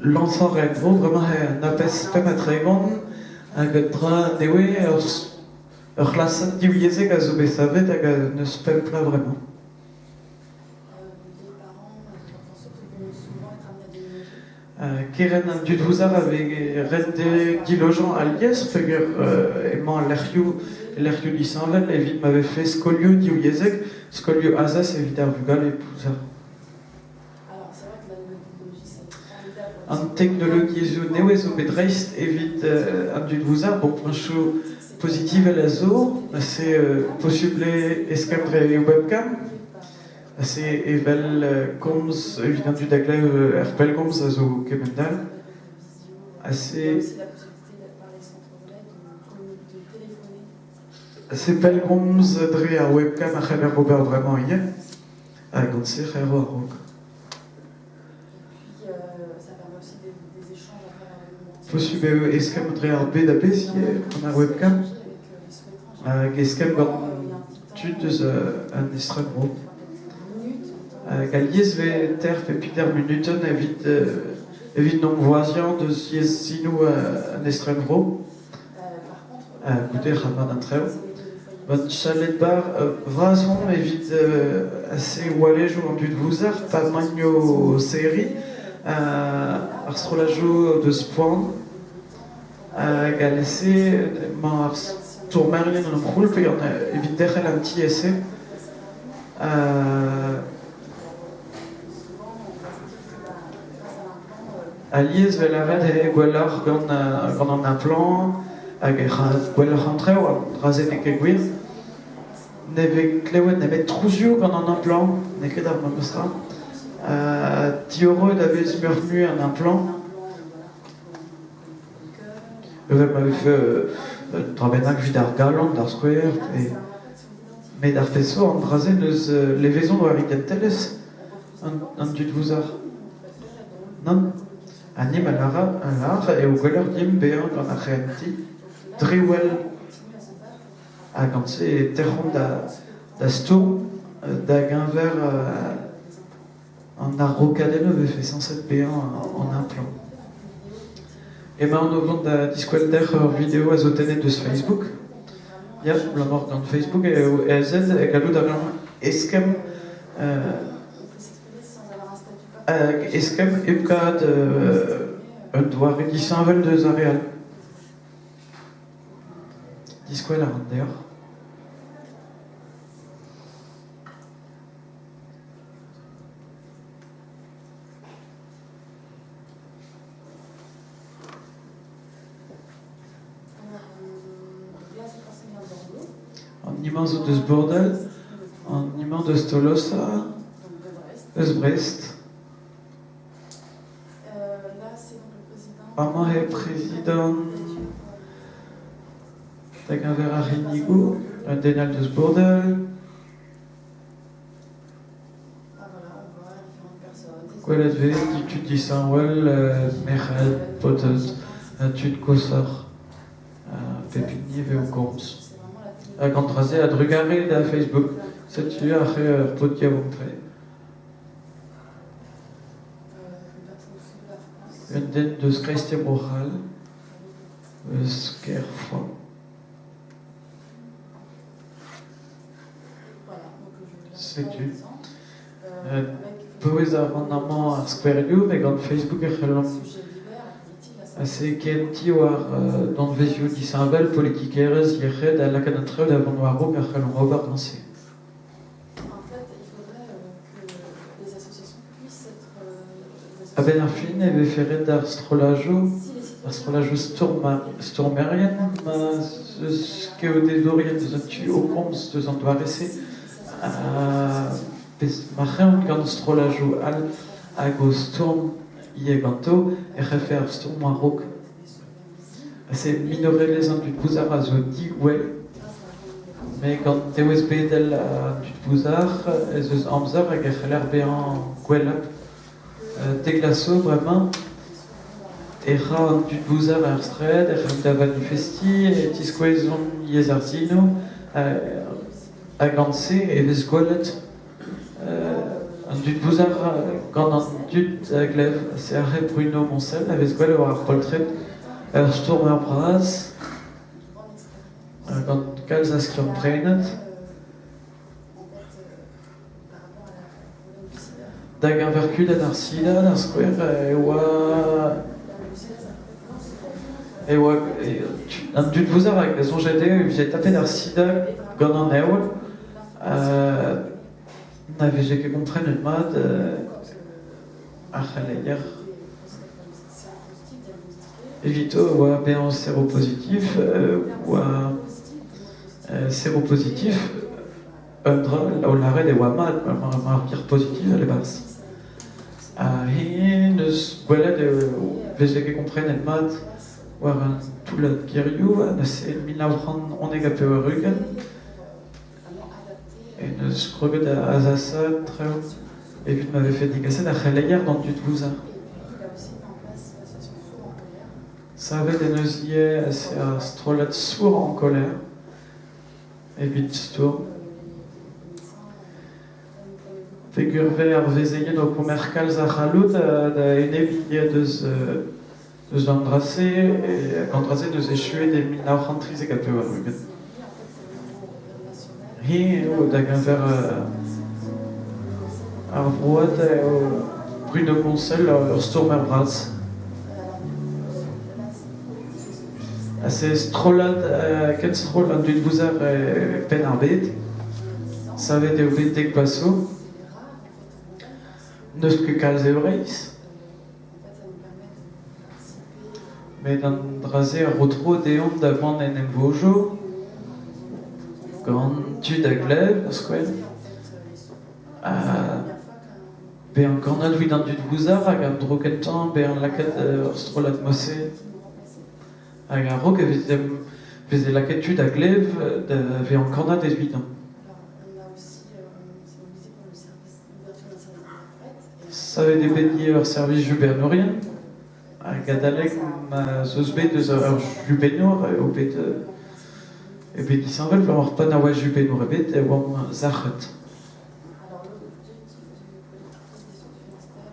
Lañsañ a ra en-dro bremañ eo an APES 35 hag un dra nevez ur c'hlasad divyezhek a zo bet savet hag n'eus pemp bloaz bremañ. Kerent an dud vouzar a vez ret dezhe dilojañ alies peogwir emañ al lec'hioù lec'hioù disheñvel evit ma vefe skolioù divyezhek, skolioù azas evit ar vugale vouzar. An teknologiezhioù nevez zo bet dreist evit an dud vouzar. Bon, poeñchoù pozitivel a zo, se posubl eo eskemm dre webcam. Se evel komz evit an dud a glev er pellgomz a zo kement-all. Ha se se pellgomz dre ar webcam a c'heller ober bremañ ivez. Ha gant se c'her war-raok. Posubl eo eskemm dre ar bed a-bezh ivez gant ar webcam hag eskemm gant tud eus an estrenvro. Hag alies e vez ter pe peder munutenn evit evit n'omp voaziañ deus yezh sinoù an estrenvro. Goude mat an traoù. Gant chalet bar vras on evit ase oalejoù an dud vouzar pa emaint o serriñ ar strollajoù deus poan hag alese emañ ar stourmerien en em c'houlp evit derc'hel an ti-se. Alies e vez lavaret eo gwelloc'h gant an implant hag e ra gwelloc'h an traoù, an dra-se n'eo ket gwir. Ne vez klevet nemet trouzioù gant an implant, n'eo ket ar memes tra. Diorroet a vez muioc'h-mui an implant. Evel ma vefe un dra bennak evit ar galon, d'ar skouer, pe met ar pezh zo, an dra-se n'eus levezon war identelezh an dud vouzar. Nann, ha nim a lâr eo gwelloc'h dimp bezañ gant ar c'hehentiñ dre wel ha gant se e terc'homp da stourm da-geñver An araokadennoù a vefe sañset bezañ an implant. Emaon o vont da diskwel dec'h ur video a zo tennet eus Facebook. Ya, abalamour gant Facebook eo aezet gallout a reomp eskemm hag eskemm hep kaout un doare disheñvel deus ar re all. Diskwel a ran deoc'h. An hemañ zo deus Bourdel, an hemañ deus Tolosa, eus Brest. Amañ eo prezidant da-geñver ar c'hinnigoù, un den all deus Bourdel. Gwelet 'vez tud disheñvel, merc'hed, paotred, tud koshoc'h, pep hini 'vez o komz. Hag an dra-se a-drugarez da Facebook, setu aze ur paotr yaouank-tre. Un den deus kreisteiz Bro-C'hall, eus kêr Foix. Setu. Paouez a ran amañ ar skouerioù met gant Facebook e c'hellomp ase kentiñ war danvezioù disheñvel, politikerezh, yec'hed ha lakaat an traoù da vont war-raok a c'hellomp ober gant-se. A-benn ar fin e vefe ret d'ar strollajoù ar strollajoù stourmerien ma 'z eus keodedourien deus an tu o komz deus an doare-se ma c'hreont gant strollajoù all hag o stourm ivez ganto e c'hellfe ar stourm war-raok. Se minorelezh an dud bouzar a zo diwel met gant dewezh bedel an dud bouzar ez eus amzer hag e c'heller bezañ gwelloc'h. Dek zo bremañ e ra an dud bouzar er straed, e c'hell da vanifestiñ, e tiskouezont yezh ar sinoù ha gant se e vez gwelet an dud bouzar gant an dud a glev. Se ar re Bruno Moncel a vez gwelet war ar poltred ur stourmer bras gant kalz a skiant-prenet. Da geñver kudenn ar sida, da skouer, e oa e oa an dud vouzar a soñje dezho e vije tapet ar sida gant an heol. Na vije ket komprenet mat ar c'heleier. Evito e oa bezañ seropozitif oa seropozitif un dra o lâret e oa mat ma ar ger pozitivel e-barzh. Ha he neus gwelet e veze ket komprenet mat war un toullad gerioù ha neuze 1991 En deus kroget da azasaat traoù evit ma vefe degaset ar c'heleier d'an dud vouzar. Savet en deus ivez ar strollad Sourd en colère evit stourm. Peger vez ar vezeien o kemer kalz a c'halloud da enebiñ deus Eus an dra-se hag an dra-se deus echuet e 1993. Hi eo da geñver ar vroad eo Bruno Goncel ur stourmer bras. Ha se strollad kenstroll an dud vouzar e Penn-ar-Bed. Savet eo bet dek bloaz zo. N'eus ket kalz e Breizh. Met an dra-se a ro tro deomp da vont en emvojoù gant tud a glev, da skouer. Ha bezañ kannad evit an dud vouzar hag an dro kentañ bezañ lakaet ur strollad mod-se. Hag a-raok e veze lakaet tud a glev da vezañ kannad evitañ. Savet eo bet ivez ur servij jubennourien hag adalek ma'z eus bet eus ur jubennour eo bet eo bet disheñvel war pa na oa jubennour ebet e oamp sac'het.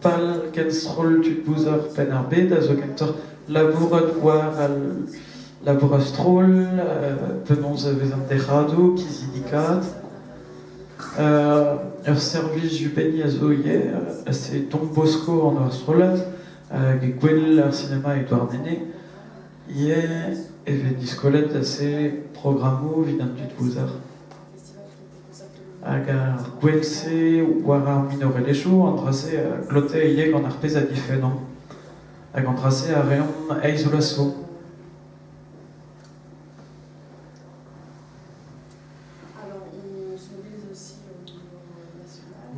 Pal kenstroll tud bouzar Penn-ar-Bed a zo kentoc'h labourat war al labour a-stroll, penaos e vez an derc'hadoù, kizidikaat. Ur servij jubenniñ a zo ivez, c'est Don Bosco an ur strollad hag e gwel ar sinema e Douarnenez. Ivez e vez diskolet ase programmoù evit an dud vouzar. Hag ar gwel-se war ar minorelezhioù, an dra-se a glote ivez gant ar pezh a difennomp. Hag an dra-se a reomp eizh vloaz zo.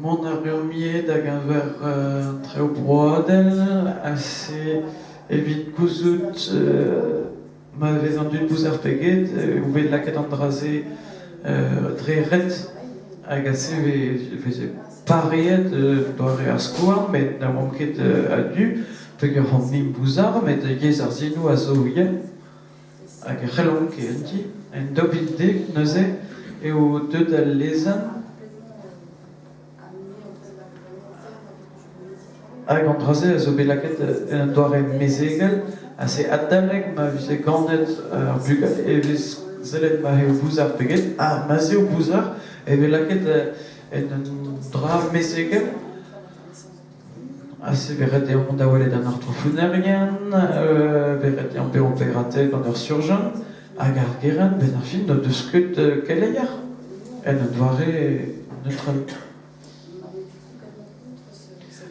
Mont a reomp ivez da-geñver an traoù broadel ha-se evit gouzout ma vez an dud bouzar pe get eo bet lakaet an dra-se dre ret hag aze e veze pareet doare ar skouarn met na oamp ket a-du peogwir omp-ni bouzar met yezh ar sinoù a zo ivez. Hag e c'hellomp kehentiñ. En 2010 neuze eo deuet al lezenn hag an dra-se a zo bet lakaet en un doare mezegel ha se adalek ma vije ganet ar bugel e vez sellet ma eo bouzar pe get ha ma 'z eo bouzar e vez lakaet en un dra mezegel. Ha se vez ret dezhañ mont da welet an ortofonerien, vez ret dezhañ bezañ peratet gant ur surjian, hag ar gerent benn ar fin n'o deus ket keleier en un doare neutral.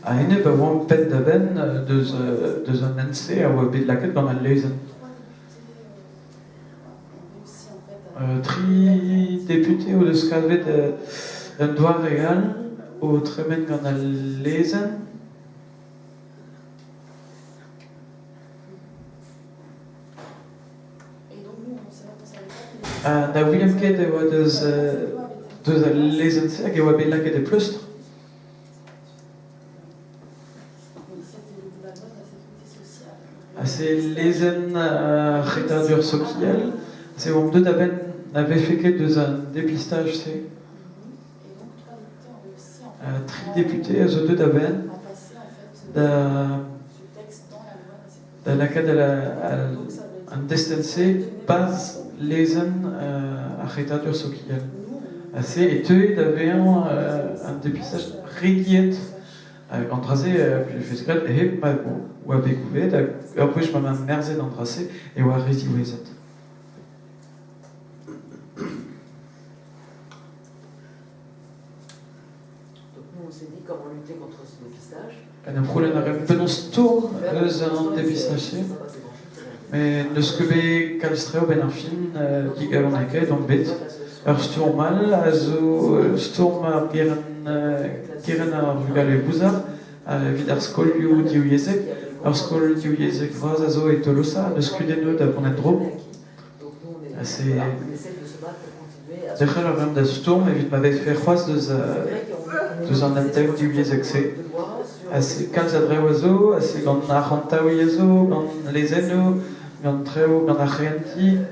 A-enep e oamp penn-da-benn deus an hent-se a oa bet lakaet gant al lezenn. Tri depute o deus kavet un doare all o tremen gant al lezenn. Na ouiemp ket e oa deus al lezenn-se hag e oa bet lakaet e pleustr. Ha se lezenn ar c'hetadur sokial, se oamp deuet a-benn na vefe ket eus an depistaj-se. Tri depute a zo deuet a-benn da da lakaat an destenn-se pas lezenn ar c'hetadur sokial. Ha se e teue da vezañ an depistaj rediet. Hag an dra-se, vez graet hep ma oa bet gouvezet hag ur wech ma 'ma merzet an dra-se e oa re ziwezhat. En em c'houlenn a reomp penaos stourm eus an depistaj-se. Met n'eus ket bet kalz traoù benn ar fin digalonekaet omp bet. Ur stourm all a zo stourm ar gerent ar vugale vouzar evit ar skolioù divyezhek. Ur skol divyezhek vras a zo e Tolosa, n'eus kudennoù da vont en-dro. Se derc'hel a reomp da stourm evit ma vefe c'hoazh deus an hentenn divyezhek-se. Ha se kalz a draoù a zo, ha se gant arc'hantaouiñ a zo, gant lezennoù, gant traoù gant ar c'hehentiñ.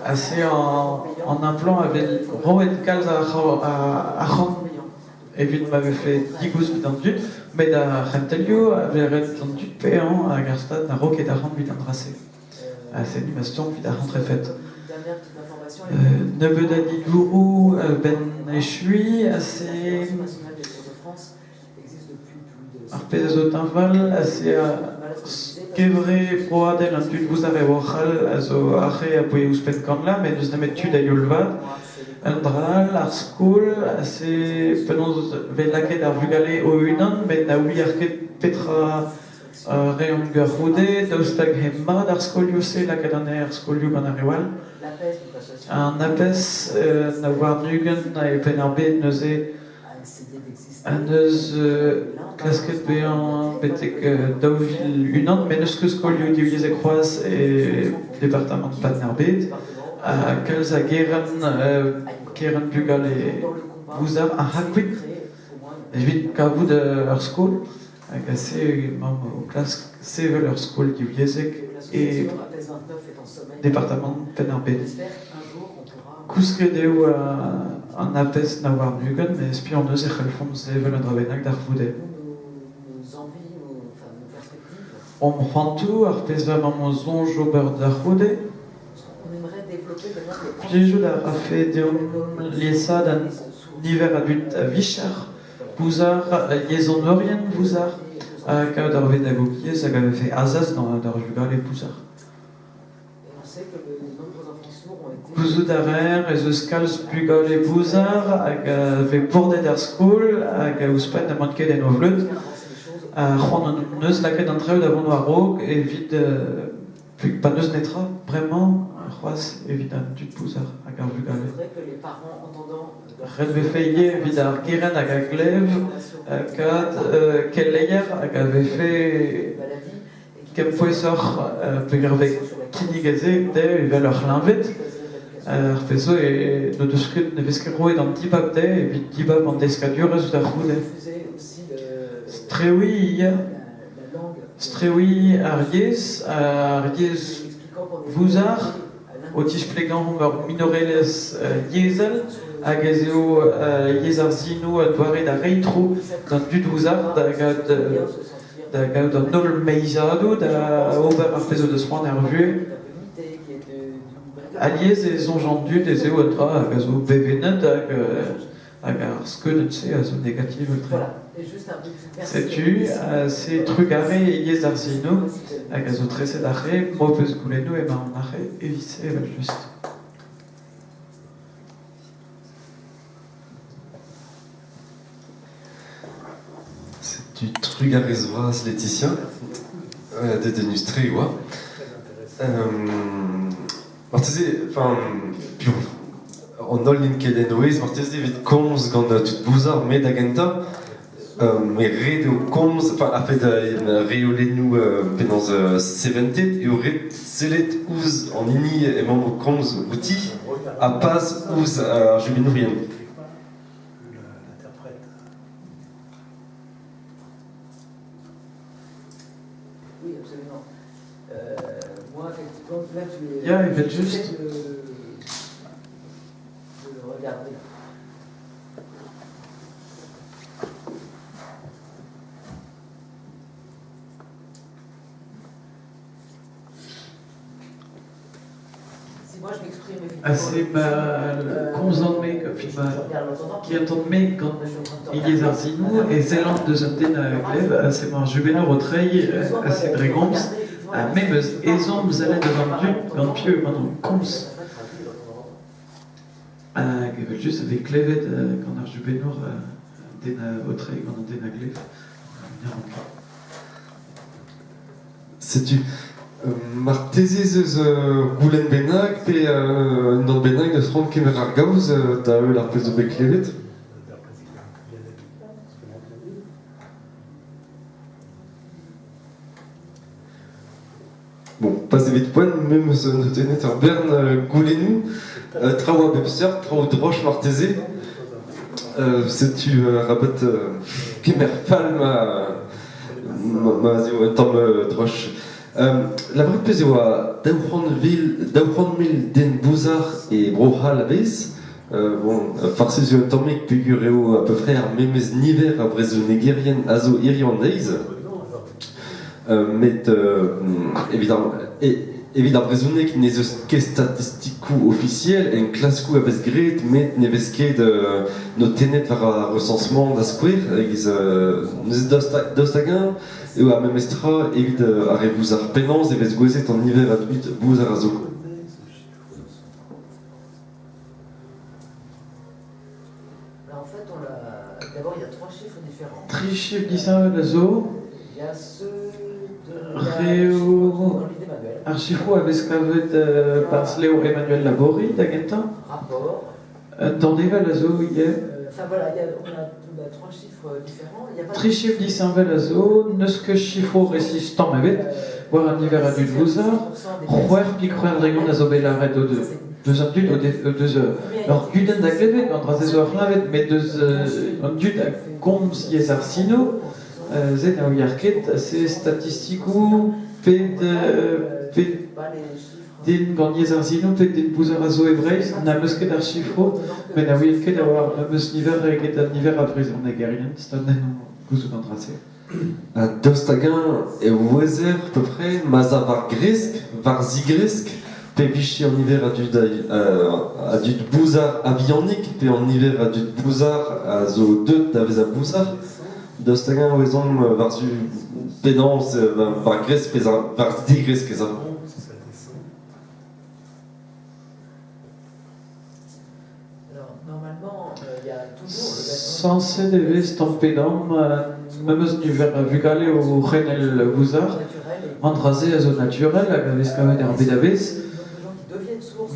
Ha se an implant a vez roet kalz a arc'hant evit ma vefe digoust evit an dud, met ar c'hentelioù a vez ret d'an dud paeañ hag ar Stad na ro ket arc'hant evit an dra-se. Ha setu ma stourm evit ar c'hontrefed. Nebeut a ditouroù a-benn echuiñ aze ar pezh a zo teñval aze kevre broadel an dud bouzar e Bro-C'hall a zo aze abaoe ouzhpenn kant vloaz met n'eus nemet tud a-youl vat. Un dra all, ar skol aze penaos 'vez lakaet ar vugale o-unan met na ouier ket petra reont gant-c'houde, daoust hag eo mat ar skolioù-se lakaat anezhe er skolioù gant ar reoù all. An APES na warn-ugent e Penn-ar-Bed neuze en deus klasket bezañ betek 2001 met n'eus ket skolioù divyezhek c'hoazh e departamant Penn-ar-Bed ha kalz a gerent kerent bugale bouzar a c'hakuit evit kavout ur skol. Hag aze emaomp o klask sevel ur skol divyezhek e departamant Penn-ar-Bed. Kousket eo an APES nav warn-ugent met spi hon eus e c'hallfomp sevel un dra bennak da c'houde. Omp c'hoantoù ar pezh emaomp o soñj ober da c'houde. Plijout a rafe deomp liesaat an niver a dud a-vicher. Bouzar, yezhonourien Bouzar, ha kaout ur vedagogiezh hag a vefe azas d'ar vugale Bouzar. Gouzout a reer ez eus kalz bugale Bouzar hag a vez bourdet er skol hag ouzhpenn n'emaint ket en o vleud. Ha c'hoant hon eus lakaet an traoù da vont war-raok evit Pa n'eus netra bremañ c'hoazh evit an dud bouzar hag ar vugale. Ret 'vefe ivez evit ar gerent hag a glev kaout keleier hag a vefe kempouezoc'h peogwir 'vez kinniget se dezhe evel ur c'hleñved. Ar pezh zo n'o deus ket ne vez ket roet an dibab dezhe evit dibab an deskadurezh da c'houde. Strewiñ ya. Strewiñ ar yezh, ar yezh vouzar, o tisplegañ ur minorelezh yezhel hag ez eo yezh ar sinoù un doare da reiñ tro d'an dud vouzar da gaout da gaout an holl meizadoù da ober ar pezh o deus c'hoant er vuhez. Alies e soñj an dud ez eo un dra hag a zo bevennet hag Hag ar skeudenn-se a zo negativel-tre. Setu se trugarez e yezh ar sinoù hag a zo treset arre, m'ho peus goulennoù emaon arre evit-se evel-just. Setu trugarez vras Laetitia, dedennus-tre e oa. Marteze, enfin, piv an holl n'int ket en o aes marteze evit komz gant tud bouzar, met da gentañ, met ret eo komz, enfin, a-fet reolennoù penaos sevented, eo ret sellet ouzh an hini emaomp o komz outi ha pas ouzh ar jubinourien. Ya, evel-just. Aze 'ba komzan-me kiaton-me gant yezh ar sinoù e sellan deus un den a glev emañ ar jubennour o treiñ aze dre gomz ha me 'm eus ezhomm sellet deus an dud gant piv emaon o komz. Hag evel-just e vez klevet gant ar jubennour an den o treiñ gant an den a glev. Setu marteze ez eus ur goulenn bennak pe un unan bennak deus c'hoant kemer ar gaoz da heul ar pezh zo bet klevet. Bon, pas evit poent, me 'm eus notennet ur bern goulennoù, traoù a bep seurt, traoù droch marteze. Setu rabat kemer fall ma ma'z eo un tamm droch. Lavarit pezh e oa 200 000 den bouzar e Bro-C'hall a-bezh. Bon, farsus eo un tammig peogwir eo à peu près ar memes niver a vrezhonegerien a zo hiziv an deiz. Met evit ar Evit ar brezhoneg n'ez eus ket statistikoù ofisiel, enklaskoù a vez graet met ne vez ket notennet war ar recensement da skouer e-giz neuze daoust hag-eñ eo ar memes tra evit ar re vouzar. Penaos e vez gouezet an niver a dud bouzar a zo? Tri chifr disheñvel a zo. Reoù ar sifroù a vez kavet 'barzh levr Emmanuel Laborie da gentañ. Un danevell a zo ivez. Tri chifr disheñvel a zo, n'eus ket sifroù resis tamm ebet war an niver a dud vouzar. C'hwec'h pik c'hwec'h dregont a zo bet lâret o deus an dud o deus ur gudenn da glevet, an dra-se zo ur c'hleñved, met deus an dud a gomz yezh ar sinoù, se na ouier ket, se statistikoù pet pet Den gant yezh ar sinoù pe den bouzar a zo e Breizh n'am eus ket ar sifroù met na ouien ket a oa ar memes niver eget an niver a vrezhonegerien stad enno gouzout an dra-se. Ha daoust hag-eñ e ouezer à-peu-près ma'z a war gresk, war zigresk, pe vije an niver a dud a dud bouzar a-vihanik pe an niver a dud bouzar a zo deuet da vezañ bouzar? Daoust hag-eñ e ouezomp war-zu penaos war gresk pe war zigresk ez a? Sañset e vez tamm-pe-damm memes niver a vugale o c'henel bouzar. An dra-se a zo naturel hag a vez kavet er bed a-bezh.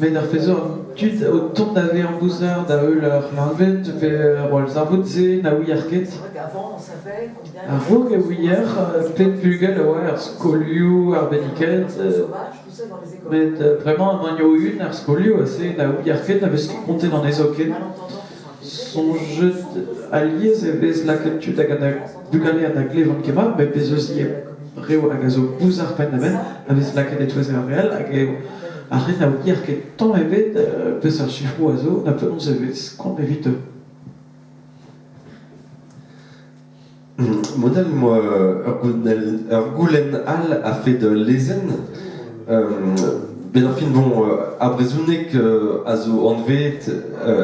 Met ar pezh zo an tud o tont da vezañ bouzar da heul ar c'hleñved pe ar gwallzarvoud-se na ouier ket. A-raok e ouier pet bugel a oa er skolioù arbenniket met bremañ emañ o-un er skolioù aze na ouier ket na vez ket kontet anezho ken. Soñjet alies e vez lakaet tud hag bugale ha na glevont ket mat met bez' eus ivez reoù hag a zo bouzar penn-da-benn a vez lakaet e-touez ar re all hag eo ar re na ouier ket tamm ebet peseurt sifroù a zo na penaos e vez kont evito. Mod-all 'moa ur goulenn all a-fet lezenn. 'Benn ar fin bon ar brezhoneg a zo anvet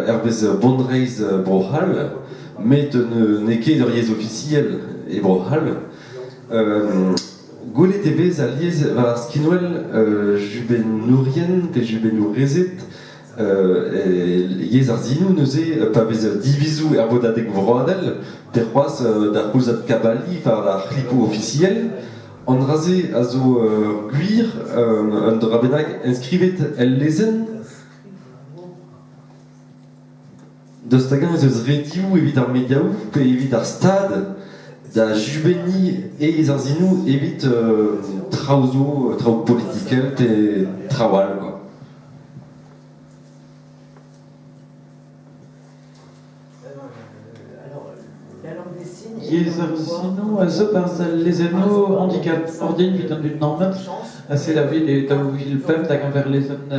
hervez bonreizh Bro-C'hall met n'eo ket ur yezh ofisiel e Bro-C'hall. Gwelet e vez alies war ar skinwel jubennourien pe jubennourezed Yezh ar sinoù neuze pa vez divizoù er vodadeg vroadel pe c'hoazh d'ar c'houlzad kabaliñ war ar c'hlipoù ofisiel. An dra-se a zo ur gwir, un dra bennak enskrivet el lezenn. Daoust hag-eñ ez eus redioù evit ar mediaoù pe evit ar Stad da jubenniñ yezh ar sinoù evit traoù zo, traoù politikel pe traoù all quoi. Yezh ar sinoù a zo 'barzh al lezennoù handicap ordin evit an dud nammet ha sed a vid e 2005 da-geñver lezenn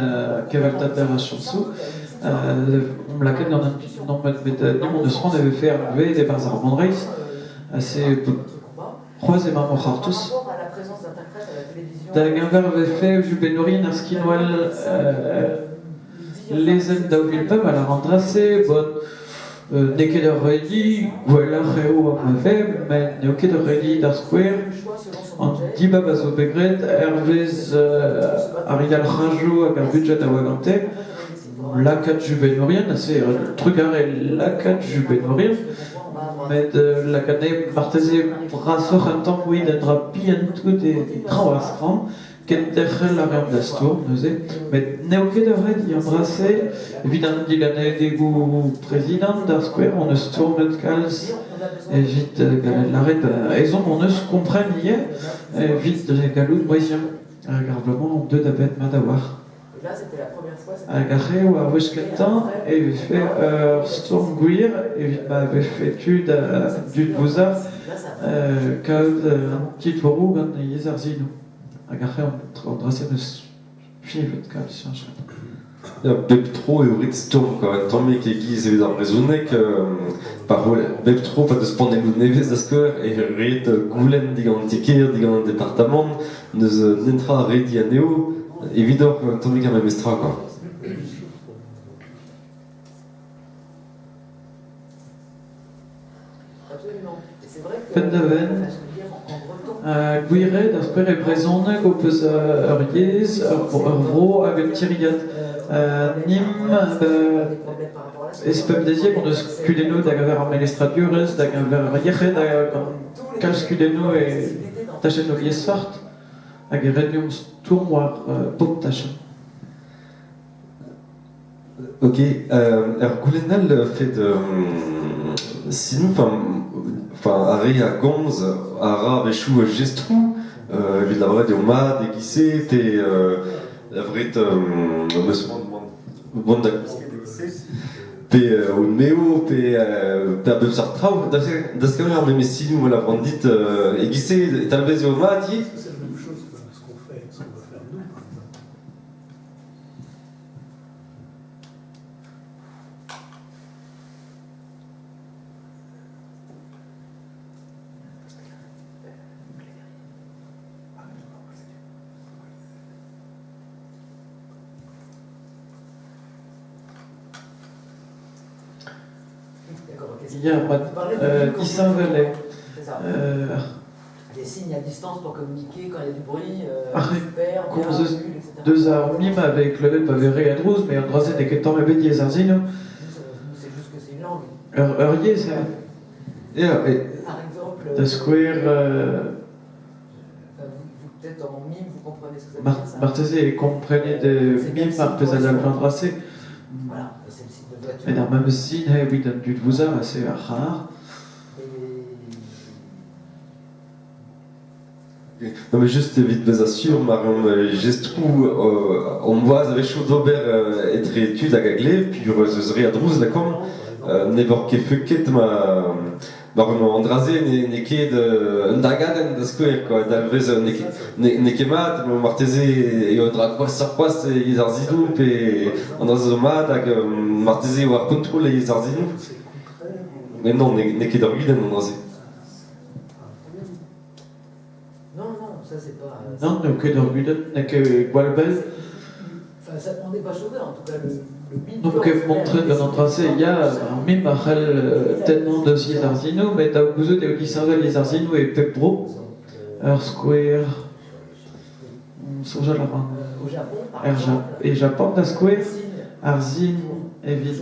kevaltater ar chañsoù. Omp lakaet gant an dud nammet met ni hon eus c'hoant e vefe anvet e-barzh ar bonreizh ha se c'hoazh emañ o c'hortoz. Da-geñver e vefe jubennourien ar skinwel lezenn 2005 a lâr an dra-se bon n'eo ket ur redi, gwelloc'h eo ma ve, met n'eo ket ur redi d'ar skouer. An dibab a zo bet graet hervez ar yalc'hajoù hag ar budjed a oa gante. Lakaat jubennourien, se trugarez lakaat jubennourien, met lakaat anezhe marteze brasoc'h un tamm evit un dra bihan tout e traoñ ar skramm. Kenderc'hel a reomp da stourm neuze, met n'eo ket ur ret an dra-se evit an dilennadegoù prezidant da skouer hon eus stourmet kalz evit gallout lâret ezhomm hon eus kompren ivez evit gallout mouezhiañ hag ar bloaz-mañ omp deuet a-benn mat a-walc'h. Hag ar re oa ar wech kentañ e vefe ur stourm gwir evit ma vefe tu da dud vouzar kaout an titouroù gant yezh ar sinoù. Hag ar re an dra-se n'eus fiñvet kalz cheñchet. Ya, bep tro eo ret stourm quoi. Un tammig e-giz evit ar brezhoneg, pa bep tro pa deus panelloù nevez da skouer e ret goulenn digant an ti-kêr, digant an departamant, n'eus netra rediñ anezho. Evidoc'h un tammig ar memes tra quoi. Penn-da-benn, gwir eo da skouer e brezhoneg ho peus ur yezh, ur vro hag un tiriad. Nimp ez pemdeziek hon eus kudennoù da geñver ar melestradurezh, da geñver ar yec'hed ha gant kalz kudennoù e tachennoù liesseurt hag e ret deomp stourm war pep tachenn. Ok, ur goulenn all fet sinoù, enfin ar re a gomz a ra a-wechoù jestroù evit lavaret eo mat e-giz-se pe lavaret am eus c'hoant mont da gousket e-giz-se pe on eo pe pe a bep seurt traoù. Da skouer ar memes sinoù ma lavaran dit e-giz-se e talvez eo mat ivez? Ya, mat disheñvel eo. Des signes à distance pour communiquer quand il y a du bruit, Ar super, bien, komz eus nul, etc. deus ar mim a vez klevet pa vez re a drouz, met an dra-se n'eo ket tamm ebet yezh ar sinoù. Nous, c'est juste que c'est une langue. Ur yezh eo. Ya, et Par exemple, Da skouer vous, vous peut-être en mime, vous comprenez ce que ça veut dire, ça. marteze e komprenit mim ar pezh a dalv an dra-se. Voilà, c'est le signe de voiture. Met ar memes sin eo evit an dud vouzar, c'est ar c'har. Non mais juste evit bezañ sur mar omp jestroù omp boaz a-wechoù d'ober etre tud hag a glev peogwir ez eus re a drouz lakaomp ne vor ket feuket ma war an dra-se n'eo ket un dagadenn da skouer quoi dalvez n'eo ket mat marteze eo un dra gwashoc'h c'hoazh e ar sidoù pe an dra-se zo mat hag marteze eo ar kontrol e ar sidoù mais non n'eo ket ur gudenn an dra-se. Non, non, ça c'est pas. Nann, n'eo ket ur gudenn, n'eo ket gwall bell. Enfin, ça, on n'est pas sauveur, en tout cas, le, le mime. N'omp ket mont-tre gant an dra-se, ya, ar mim a c'hell tennañ deus yezh ar sinoù, met daou gouzout eo disheñvel yezh ar sinoù e pep bro. Ur skouer, soñjal a ran Au Japon, par er exemple, e Japan da skouer, ar sin evit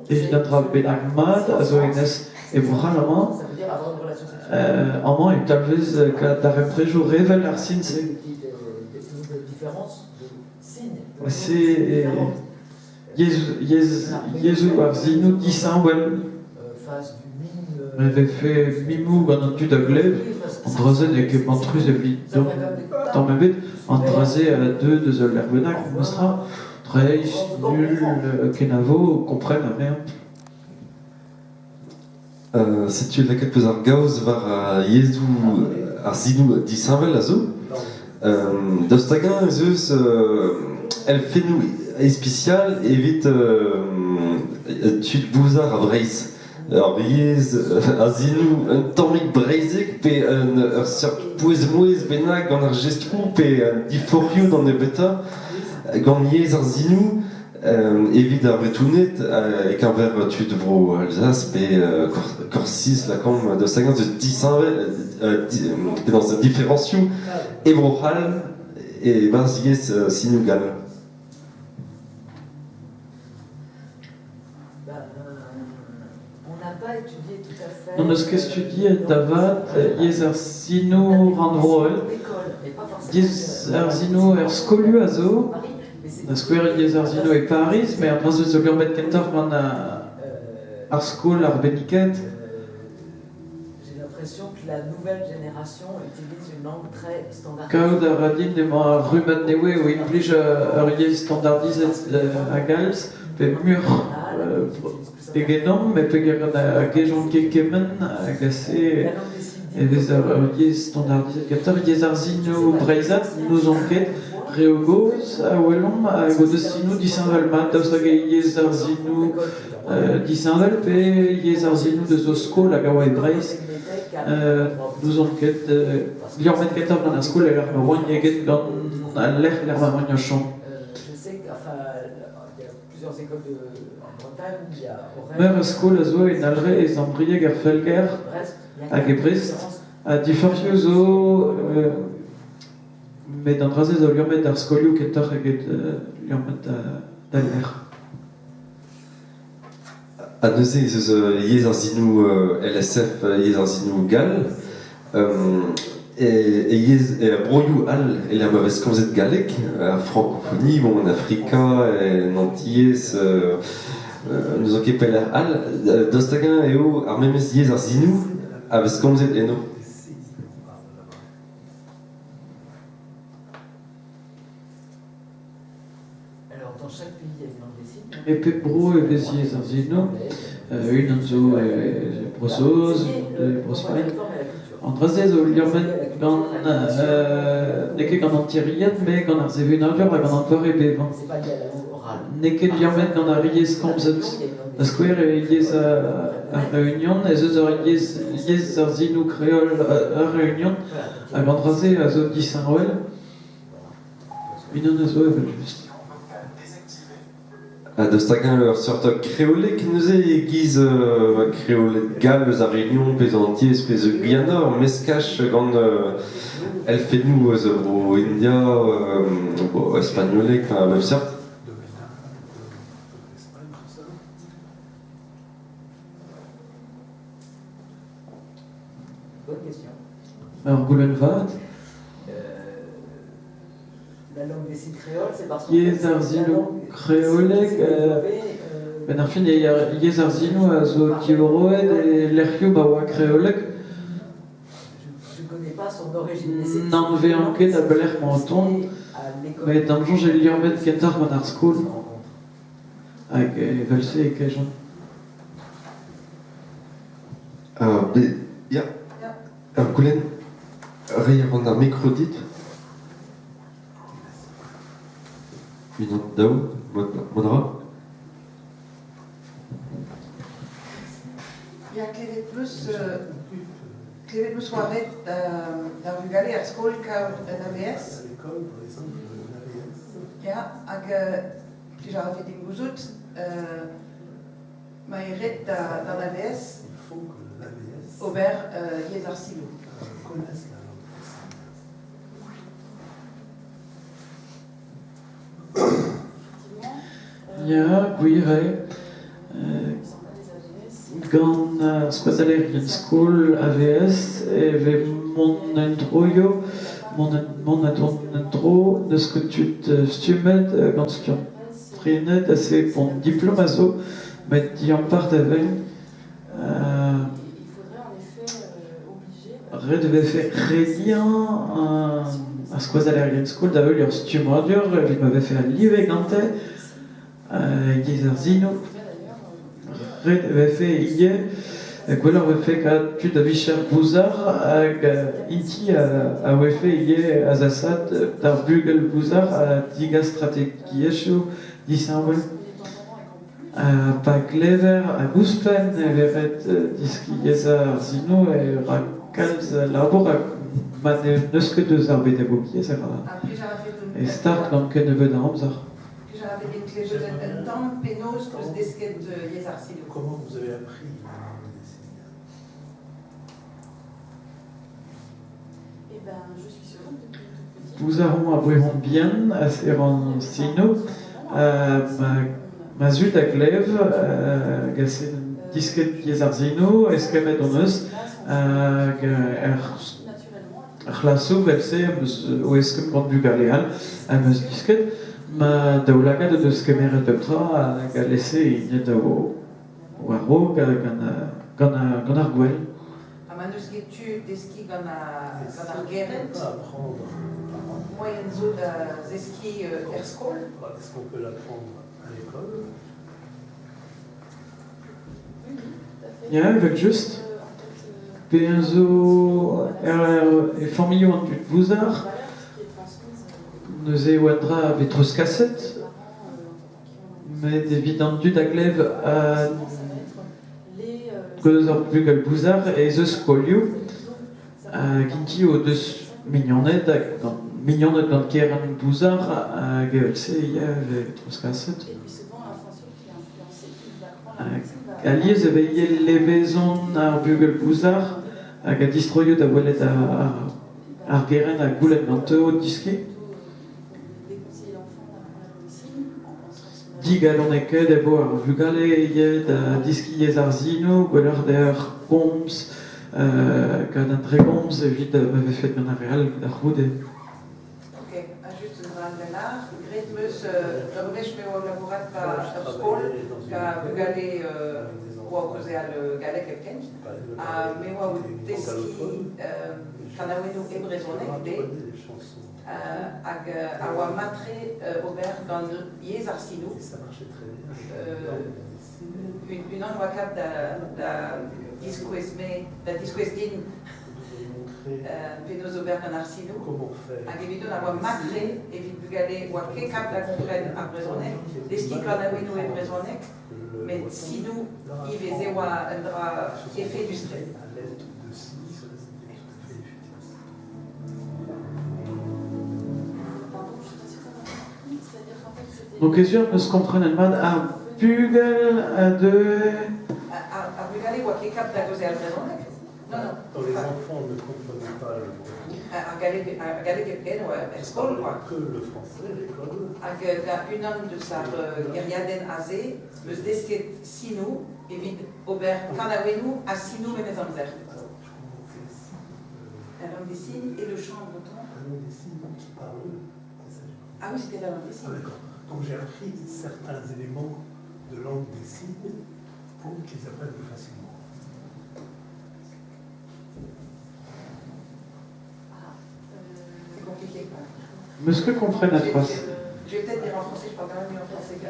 evit an dra bennak mat a zo hennezh e Bro-C'hall amañ. Ça veut dire avoir une relation sexuelle. Amañ e talvez gant darempredoù revel ar sin-se. Des différences de signes. Se yezhoù ar sinoù disheñvel. E vefe mimoù gant an dud a glev, an dra-se n'eo ket mantrus evit tamm ebet. An dra-se a deu deus ul lec'h bennak, memestra. Dreist, nul, kenavo, kompren anezhañ. Setu lakaet peus ar gaoz war ar yezhoù ar sinoù disheñvel a zo. Daoust hag-eñ ez eus elfennoù ispisial evit tud bouzar a Vreizh? Ur yezh a sinoù un tammig breizhek pe ur seurt pouez-mouezh bennak gant ar jestroù pe an diforc'hioù d'an nebeutañ gant yezh ar sinoù evit ar Vretoned e-keñver tud bro Alzas pe Korsiz lakaomp daoust hag-eñ eus disheñvel penaos diferañsioù e Bro-C'hall e-barzh yezh sinoù gall. N'hon eus ket studiet da vat yezh ar sinoù rannvroel. Yezh ar sinoù er skolioù a zo. Da skouer yezh ar sinoù e Pariz, met an dra-se zo liammet kentoc'h gant ar skol arbenniket. J'ai l'impression que la nouvelle génération utilise une langue très standardisée. Kaout a ra din emañ ar rummad nevez o implij ur yezh standardizet a-galz, pe muioc'h egedomp, met peogwir na gejont ket kement hag ase e vez ur yezh standardizet kentoc'h. Yezh ar sinoù breizhat n'ouzon ket. Reoù gozh a welomp hag o deus sinoù disheñvel-mat daoust hag eo yezh ar sinoù disheñvel pe yezh ar sinoù deus o skol hag a oa e Breizh. N'ouzon ket, liammet kentoc'h gant ar skol e-lec'h ma oan eget gant al lec'h e-lec'h ma oan o chom. Meur a skol a zo en Alre, e Sant-Brieg, er Felger hag e Brest. Ha diforc'hioù zo met an dra-se zo liammet d'ar skolioù kentoc'h eget liammet d'al lec'h. Ha neuze ez eus yezh ar sinoù LSF, yezh ar sinoù gall. E yezh e broioù all e-lec'h ma vez komzet galleg, ar francophonie, bon, en Afrika, en Antilhez, n'ouzon ket pelec'h all, daoust hag-eñ eo ar memes yezh ar sinoù a vez komzet eno? E pep bro e vez yezh ar sinoù. Unan zo e Bro-Saoz, unan e Bro-Spagn. An dra-se zo liammet gant n'eo ket gant an tiriad met gant ar sevenadur ha gant an doare bevañ. N'eo ket liammet gant ar yezh komzet. Da skouer e yezh ar Reunion ez eus ur yezh yezh ar sinoù kreol ar Reunion hag an dra-se a zo disheñvel. Unan a zo evel-just. Ha daoust hag-eñ ur seurt kreoleg neuze e-giz kreoled gall eus ar Réunion pe eus an Antilhez pe eus Guyana, ur meskaj gant elfennoù eus bro India, bro spagnoleg, enfin a bep seurt. Ur goulenn vat. Yezh ar sinoù kreoleg benn ar fin eo yezh ar sinoù a zo diorroet e lec'hioù ma oa kreoleg. N'anavezan ket a-belec'h emañ o tont met da'm soñj eo liammet kentoc'h gant ar skol hag evel-se e kejont. Ya, ur goulenn. Reiñ a ran ar mikro dit. Unan, daou, mont a ra? Ya, klevet 'peus klevet 'peus oa ret d'ar vugale er skol kaout un AVS. Ya, hag plij a rafe din gouzout ma eo ret d'an AVS ober yezh ar sinoù. Ya, gwir eo. Gant ar skoazellerien skol AVS e vez mont en-droioù, mont ha dont en-dro, n'eus ket tud stummet gant skiant-prenet ha se bon diplom a zo, met diampart e vez. Ret e vefe rediañ ar skoazellerien skol da heul ur stummadur evit ma vefe al live gante e-giz ar sinoù. Ret e vefe ivez gwelloc'h e vefe kaout tud a vicher bouzar hag int-i a vefe ivez azasaat d'ar bugel bouzar ha degas strategiezhioù disheñvel. Pa glever hag ouzhpenn e vez ret deskiñ yezh ar sinoù e ra kalz labour ha ma n'eus ket eus ar bedagogiezh e ra e start gant kennebeut a amzer. Bouzar on a brehont bihan a serran sinoù. Ma zud a glev hag a disket yezh ar sinoù, eskemmet hon eus hag er c'hlasoù evel-se am eus o eskemm gant bugale all am eus disket. Ma daoulagad o deus kemeret pep tra hag alese int war-raok gant ar gwel. Ha ma n'eus ket tu deskiñ gant ar gerent, moaien zo da zeskiñ er skol? Est-ce qu'on peut l'apprendre à l'école? Ya, evel-just. Bezañ zo er familhoù an dud vouzar, neuze e oa un dra a vez treuzkaset. Met evit an dud a glev Gant ur bugel bouzar ez eus skolioù hag int-i o deus mignoned hag gant mignoned gant kerent bouzar hag evel-se ya e vez treuzkaset. Hag alies e vez ivez levezon ar bugel bouzar hag a distroio da welet ar gerent ha goulenn ganto deskiñ. Digalonekaet e vo ar vugale ivez da deskiñ yezh ar sinoù, gwelloc'h deoc'h komz gant an dregomz evit ma vefe gant ar re all da c'houde. Ok, ha just un dra all da lâr, graet 'm eus ur wech me oa o labourat 'ba ur skol gant bugale oa o kaozeal galleg hepken, ha me oa o teskiñ kanaouennoù e brezhoneg dezhe. Hag a oa mat-tre ober gant yezh ar sinoù. Unan oa kap da diskouez me, da diskouez din penaos ober gant ar sinoù. Hag evidon a oa mat-tre evit bugale oa ket kap da gompren ar brezhoneg, deskiñ kanaouennoù e brezhoneg, met sinoù ivez e oa un dra efedus-tre. Donc ez ur eus komprenet mat ar bugel a deue... Ar vugale oa ket kap da gaozeal brezhoneg? Non, non. Quand les enfants ne comprenaient pas le breton, Ar galleg hepken oa er skol, quoi. que le français à l'école. Hag da unan deus ar gêriadenn aze 'meus desket sinoù evit ober kanaouennoù ha sinoù memes amzer. La langue des signes et le chant en breton. La langue des signes par eux. Ah oui, c'était la langue des signes. Ah, d'accord. Donc j'ai appris certains éléments de langue des signes pour qu'ils apprennent plus facilement. C'est compliqué. Meus ket komprenet c'hoazh. Je vais peut-être dire en français, je parle quand même mieux en français que...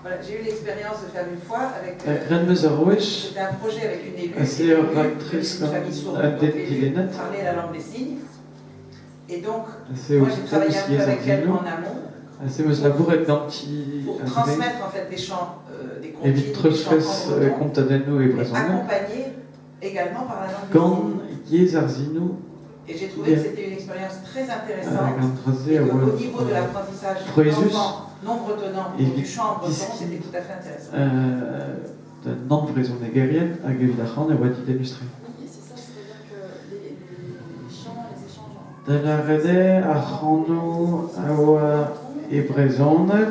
Voilà, j'ai eu l'expérience de faire une fois avec... Graet 'm eus ur wech. C'était un projet avec une élue, Aze ur raktres une famille sourde, gant un donc den l'élu dilennet. parlait la langue des signes. Et donc, Aze moi o j'ai travaillé un peu yezh ar avec elle sinoù. en amont Aze 'm eus labouret ganti pour a-dre transmettre en fait des chants, des comptines, evit des chants treuzkas en breton, kontadennoù e mais brezhoneg. accompagnés également par la langue des Gant signes. yezh ar sinoù Et j'ai trouvé que c'était une expérience très intéressante hag an dra-se et a que, oa au niveau de l'apprentissage frouezhus d'enfants non bretonnants evit du chant en breton, deskiñ c'était tout à fait intéressant. da nann-vrezhonegerien hag evit ar c'han e oa didennus-tre. Da lâret eo ar c'hanoù a oa e brezhoneg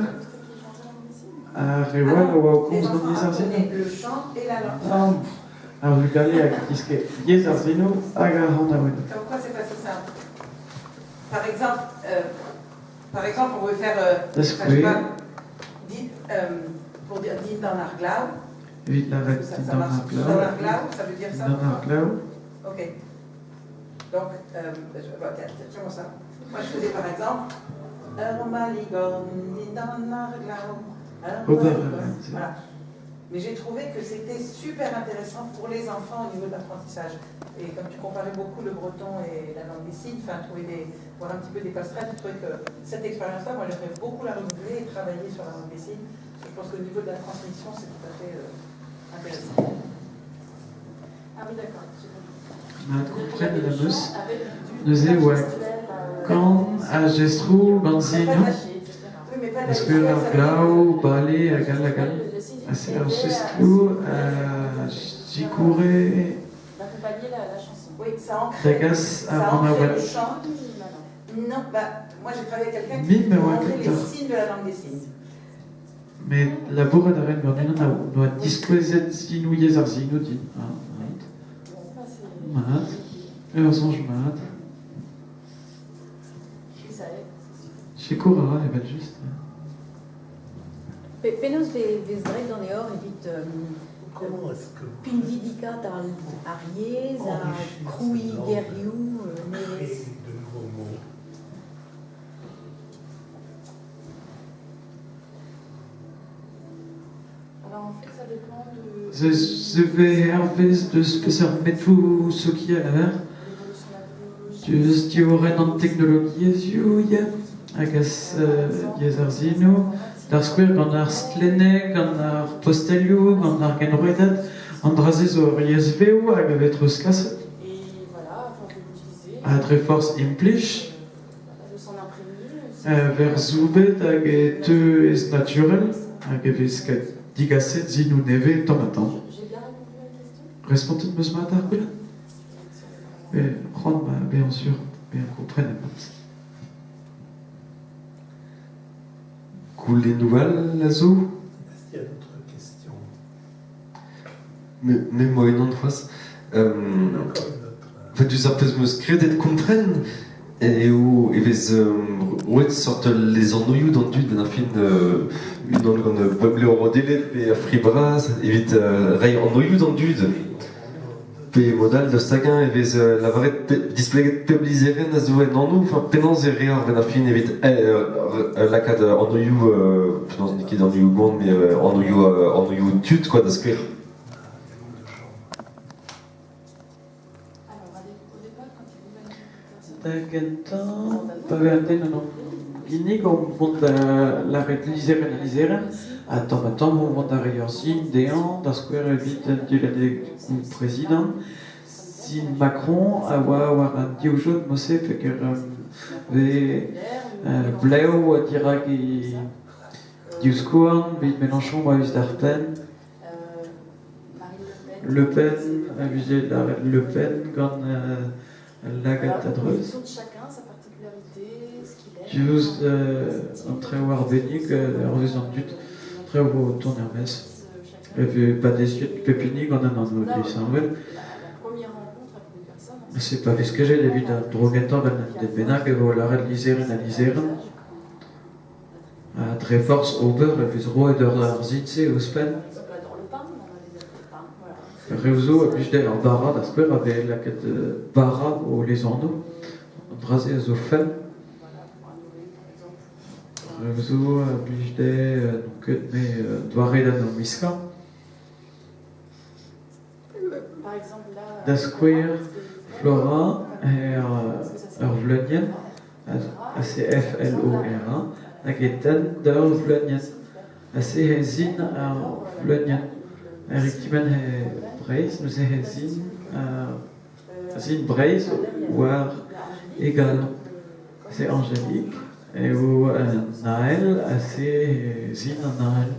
ar re all a oa o Les komz gant enfants yezh ar sinoù. apprenaient le chant et la langue. Nann, ar vugale a deske yezh ar sinoù hag ar c'hanaouennoù. Comme quoi, c'est pas si simple. Par exemple, par exemple, on veut faire, Da enfin, je sais skouer, pas, dit, pour dire dindan ar glav, evit lâret ça, ça dindan marche. ar glav, Dindan ar glav, ça veut dire ça dindan ar glav. Ok. Donc, bah, tiens, tiens, ça. Moi, je faisais par exemple Ur maligorn dindan ar glav, ur Ober maligorn. a raent. Voilà. Mais j'ai trouvé que c'était super intéressant pour les enfants au niveau de l'apprentissage. Et comme tu comparais beaucoup le breton et la langue des signes, enfin, trouver des, voir un petit peu des passerelles, j'ai trouvé que cette expérience-là, moi, j'aimerais beaucoup la renouveler et travailler sur la langue des signes. Parce que je pense qu'au niveau de la transmission, c'est tout à fait intéressant. Ah oui, d'accord. j'ai compris. Mat C'est-à-dire qu'il y kompren avait a le meus chant avec du neuze de la e oa gestuelle, kan ha jestroù gant Mais pas sinoù. de la- etc. Oui, mais pas de la Parce que gestuelle, ar ça veut dire- glav, bale hag all hag all. Le signe Ha c'est ar aidait à jestroù se- a sikoure d'accompagner la chanson. Oui, ça da ancrait, gas ça ar ancrait c'hanaouenn. le chant. Oui, malin. Non, bah, moi j'ai travaillé avec quelqu'un qui Mim e oa montrait les kentoc'h. signes de la langue des signes. Met labourat a ren gant unan a noa diskouezet sinoù yezh ar sinoù din. Ah, mat. Bon, ça, c'est- Mat. Ur soñj mat. Oui, ça aide, c'est sûr. Sikour a ra evel-just. Penaos vez graet ganeoc'h evit Comment est-ce que vous pinvidikat ar yezh, ar enrichir krouiñ cette langue, gerioù nevez? créer de nouveaux mots? Alors en fait, ça dépend de Se vez hervez deus peseurt metoù sokial a ver. l'évolution de la technologie. Deus diorren an teknologiezhioù ya hag as yezh ar sinoù. D'ar skouer gant ar stlenneg, gant ar postelioù, gant ar genrouedad. An dra-se zo ur yezh vev hag a vez treuzkaset ha dre forzh implij e vez soubet hag e teu ez naturel hag e vez digaset sinoù nevez tamm-ha-tamm. Respontet 'm eus mat ar goulenn ? C'hoant bezañ sur bezañ komprenet mat. Goulennoù all a zo ? Est-ce qu'il y a d'autres questions ? Me 'moa unan c'hoazh. Diouzh ar pezh 'm eus kredet kompren eo e vez roet seurt lesanvioù d'an dud benn ar fin unan gant Boemleo Rodelet pe ar fri bras evit reiñ anvioù d'an dud. Pe mod all daoust hag-eñ e vez lavaret displeget pep lizherenn a zo en anv enfin penaos e reer benn ar fin evit lakaat anvioù penaos n'eo ket anvioù gwan met anvioù anvioù tud quoi da skouer. Da gentañ, pa vez an den en hon ginnig omp vont da lâret lizherenn ha lizherenn ha tamm-ha-tamm omp vont da reiñ ur sin dezhañ, da skouer evit an dilennadegoù prezidant. Sin Macron a oa war an divjod mod-se peogwir vez blev dirak e divskouarn evit Mélenchon oa a-us d'ar penn. Le Pen a vije lâret Le Pen gant al lagad a-dreuz. Diouzh an traoù arbennik hervez an dud, traoù o tont er-maez. E vez badeziet pep hini gant un anv disheñvel. Se pa vez kejet evit an dro gentañ gant un den bennak e vo lâret lizherenn ha lizherenn. Ha dre forzh ober e vez roet ur sin-se ouzhpenn. Reoù zo a blij dezhe ar bara da skouer a vez lakaet bara o lesanv. An dra-se a zo fenn. Reoù zo a blij dezhe n'on ket me doare da wiskañ. Da skouer, Flora eo ur vleunienn, C-F-L-O-R-A, hag e tenn d'ur vleunienn. Se he zin ar vleunienn. Eric Timen he Breizh, neuze he zin zin Breizh war e galon. Se Angélique eo Naël ha se he zin an Naël.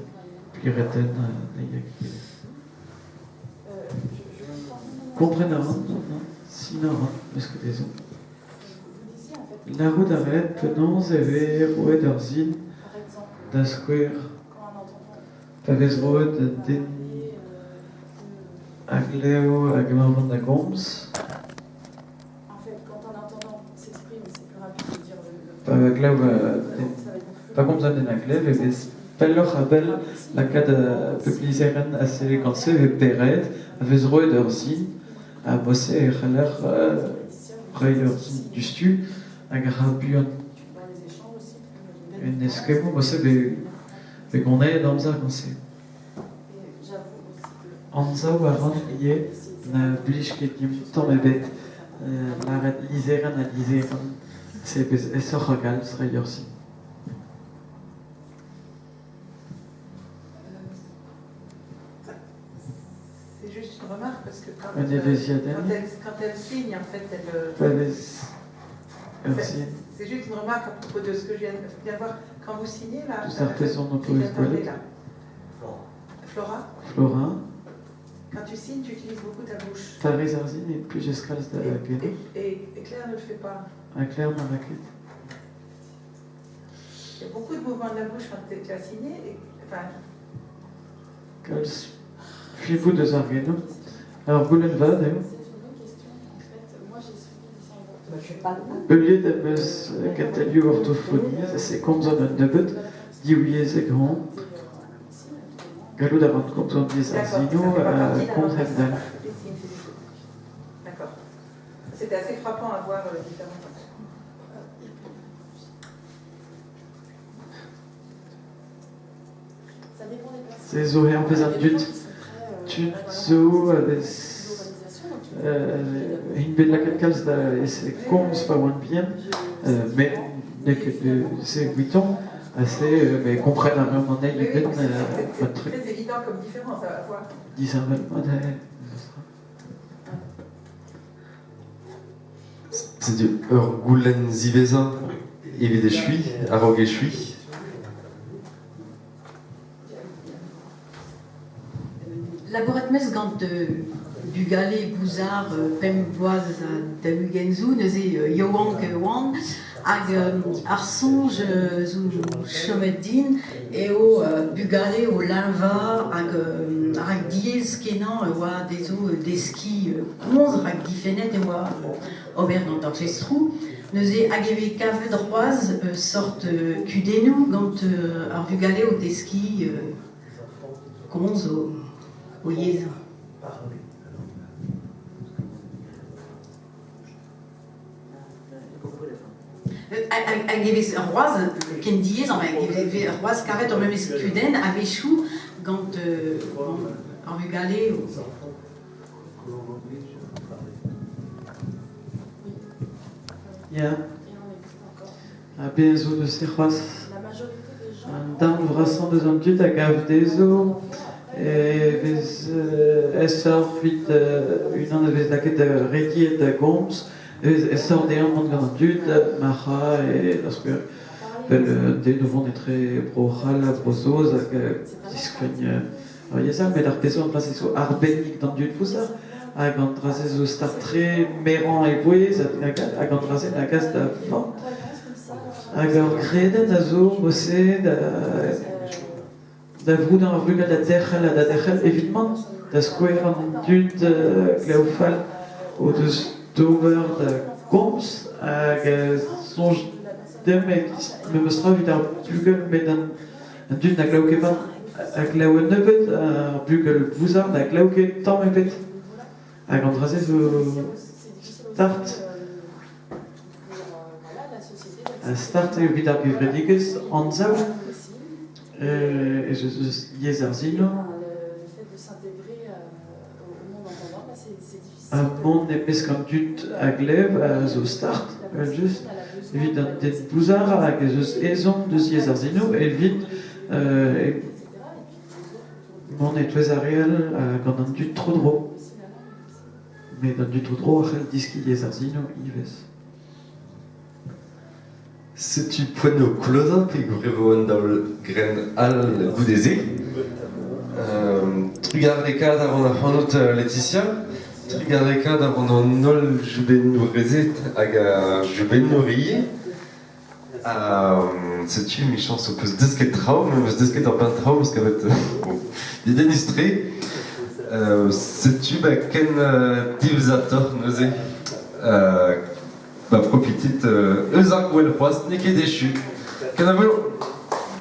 Piretenn anezhi. Kompren a ran, sinañ a ran, n'eus ket ezhomm. Lârout a raent penaos e vez roet ur sin, da skouer, pa vez roet un den a glev hag emañ o vont da gomz. Pa glev pa gomz an den a glev e vez pelloc'h a-bell lakaat pep lizherenn ase gant-se e vez berraet, a vez roet ur sin ha mod-se e c'haller reiñ ur sin diouzhtu hag a ra buan. En eskemmoù mod-se vez goneet amzer gant-se. Anzav a ran ivez na blij ket din tamm ebet lâret lizherenn ha lizherenn, se vez aesoc'h a-galz reiñ ur sin. C'est juste une remarque parce que quand, Un evezhiadenn. quand, elle, quand elle signe, en fait, elle. Pa vez ur sin. C'est juste une remarque à propos de ce que je viens de voir. Quand vous signez là, Deus ar pezh on qui ho vient peus parler gwelet. là. Flora, Flora, quand tu signes, tu utilises beaucoup ta bouche. pa rez ar sin e plij kalz da Et, genoù. et Claire ne le fait pas. Ha Claire na ra ket. Il y a beaucoup de mouvements de la bouche quand tu as signé. Et, enfin, Kalz fivout eus ar genoù. Ur goulenn vat eo. Heuliet em eus kentelioù ortofoniezh ha komzan un nebeud divyezhek on. Gallout a ran komz an yezh d'accord, ça ar sinoù fait pas ha partie d'un komz langage. hep-dall. Les signes, c'est des choses. D'accord. C'était assez frappant à voir la différence. Se zo hervez an dud. Tud zo a vez int bet lakaet kalz da e komz pa oant bihan, met n'eo ket se gwiton. Ha se, mais kompren a reomp an eil Oui, eben oui, c'est un c'est truc très évident comme différence à voir. disheñvel-mat eo. Setu ur goulenn ziwezhañ evit echuiñ, a-raok echuiñ. Labourat 'meus gant bugale bouzar pemp bloaz ha daou-ugent zo, neuze yaouank e oan, hag ar soñj zo chomet din eo bugale o leñvañ hag rak diaes-kenañ e oa dezho deskiñ komz rak difennet e oa ober gant ar jestroù. Neuze hag e vez kavet c'hoazh sort kudennoù gant ar vugale o teskiñ komz o yezh. Hag e vez c'hoazh ken diaes, hag e vez c'hoazh kavet ur memes kudenn a-wechoù gant ar vugale. Ya. Ha bez zo neuze c'hoazh an darn vrasañ deus an dud a gav dezho e vez aesoc'h evit unan a vez lakaet da rediet da gomz, e vez aesoc'h dezhañ mont gant an dud ma ra e da skouer vel un den o vont etre Bro-C'hall ha Bro-Saoz hag diskoulm ar yezh all, met ar pezh zo an dra-se zo arbennik d'an dud vouzar hag an dra-se zo start-tre merañ e bouez hag an dra-se a gas da vann. Hag ur gredenn a zo mod-se da vroudañ ar vugale da derc'hel ha da derc'hel evit mann, da skouer an dud glav fall o deus d'ober da gomz hag soñj deomp memes tra evit ar bugel met an dud na glav ket mat a glav un nebeud, ar bugel vouzar na glav ket tamm ebet hag an dra-se zo start. Start eo evit ar gevredigezh anzav ez eus yezh ar sinoù ha mont e-mesk an dud a glev a zo start evel-just evit an den bouzar hag ez eus ezhomm deus yezh ar sinoù evit mont e-touez ar re all gant an dud tro-dro. Met an dud tro-dro a c'hell deskiñ yezh ar sinoù ivez. Setu poent o klozañ peogwir e vo un daol grenn all goude-se. Trugarekaat a ran ac'hanout Laetitia, trugarekaat a ran an holl jubennourezed hag ar jubennourien. Setu 'michañs ho peus desket traoù, me 'm eus desket ur bern traoù 'm eus kavet bon, dedennus-tre. Setu ba ken diwezhatoc'h neuze. Ba profitit eus ar gouel c'hoazh, n'eo ket echu. Kenavo!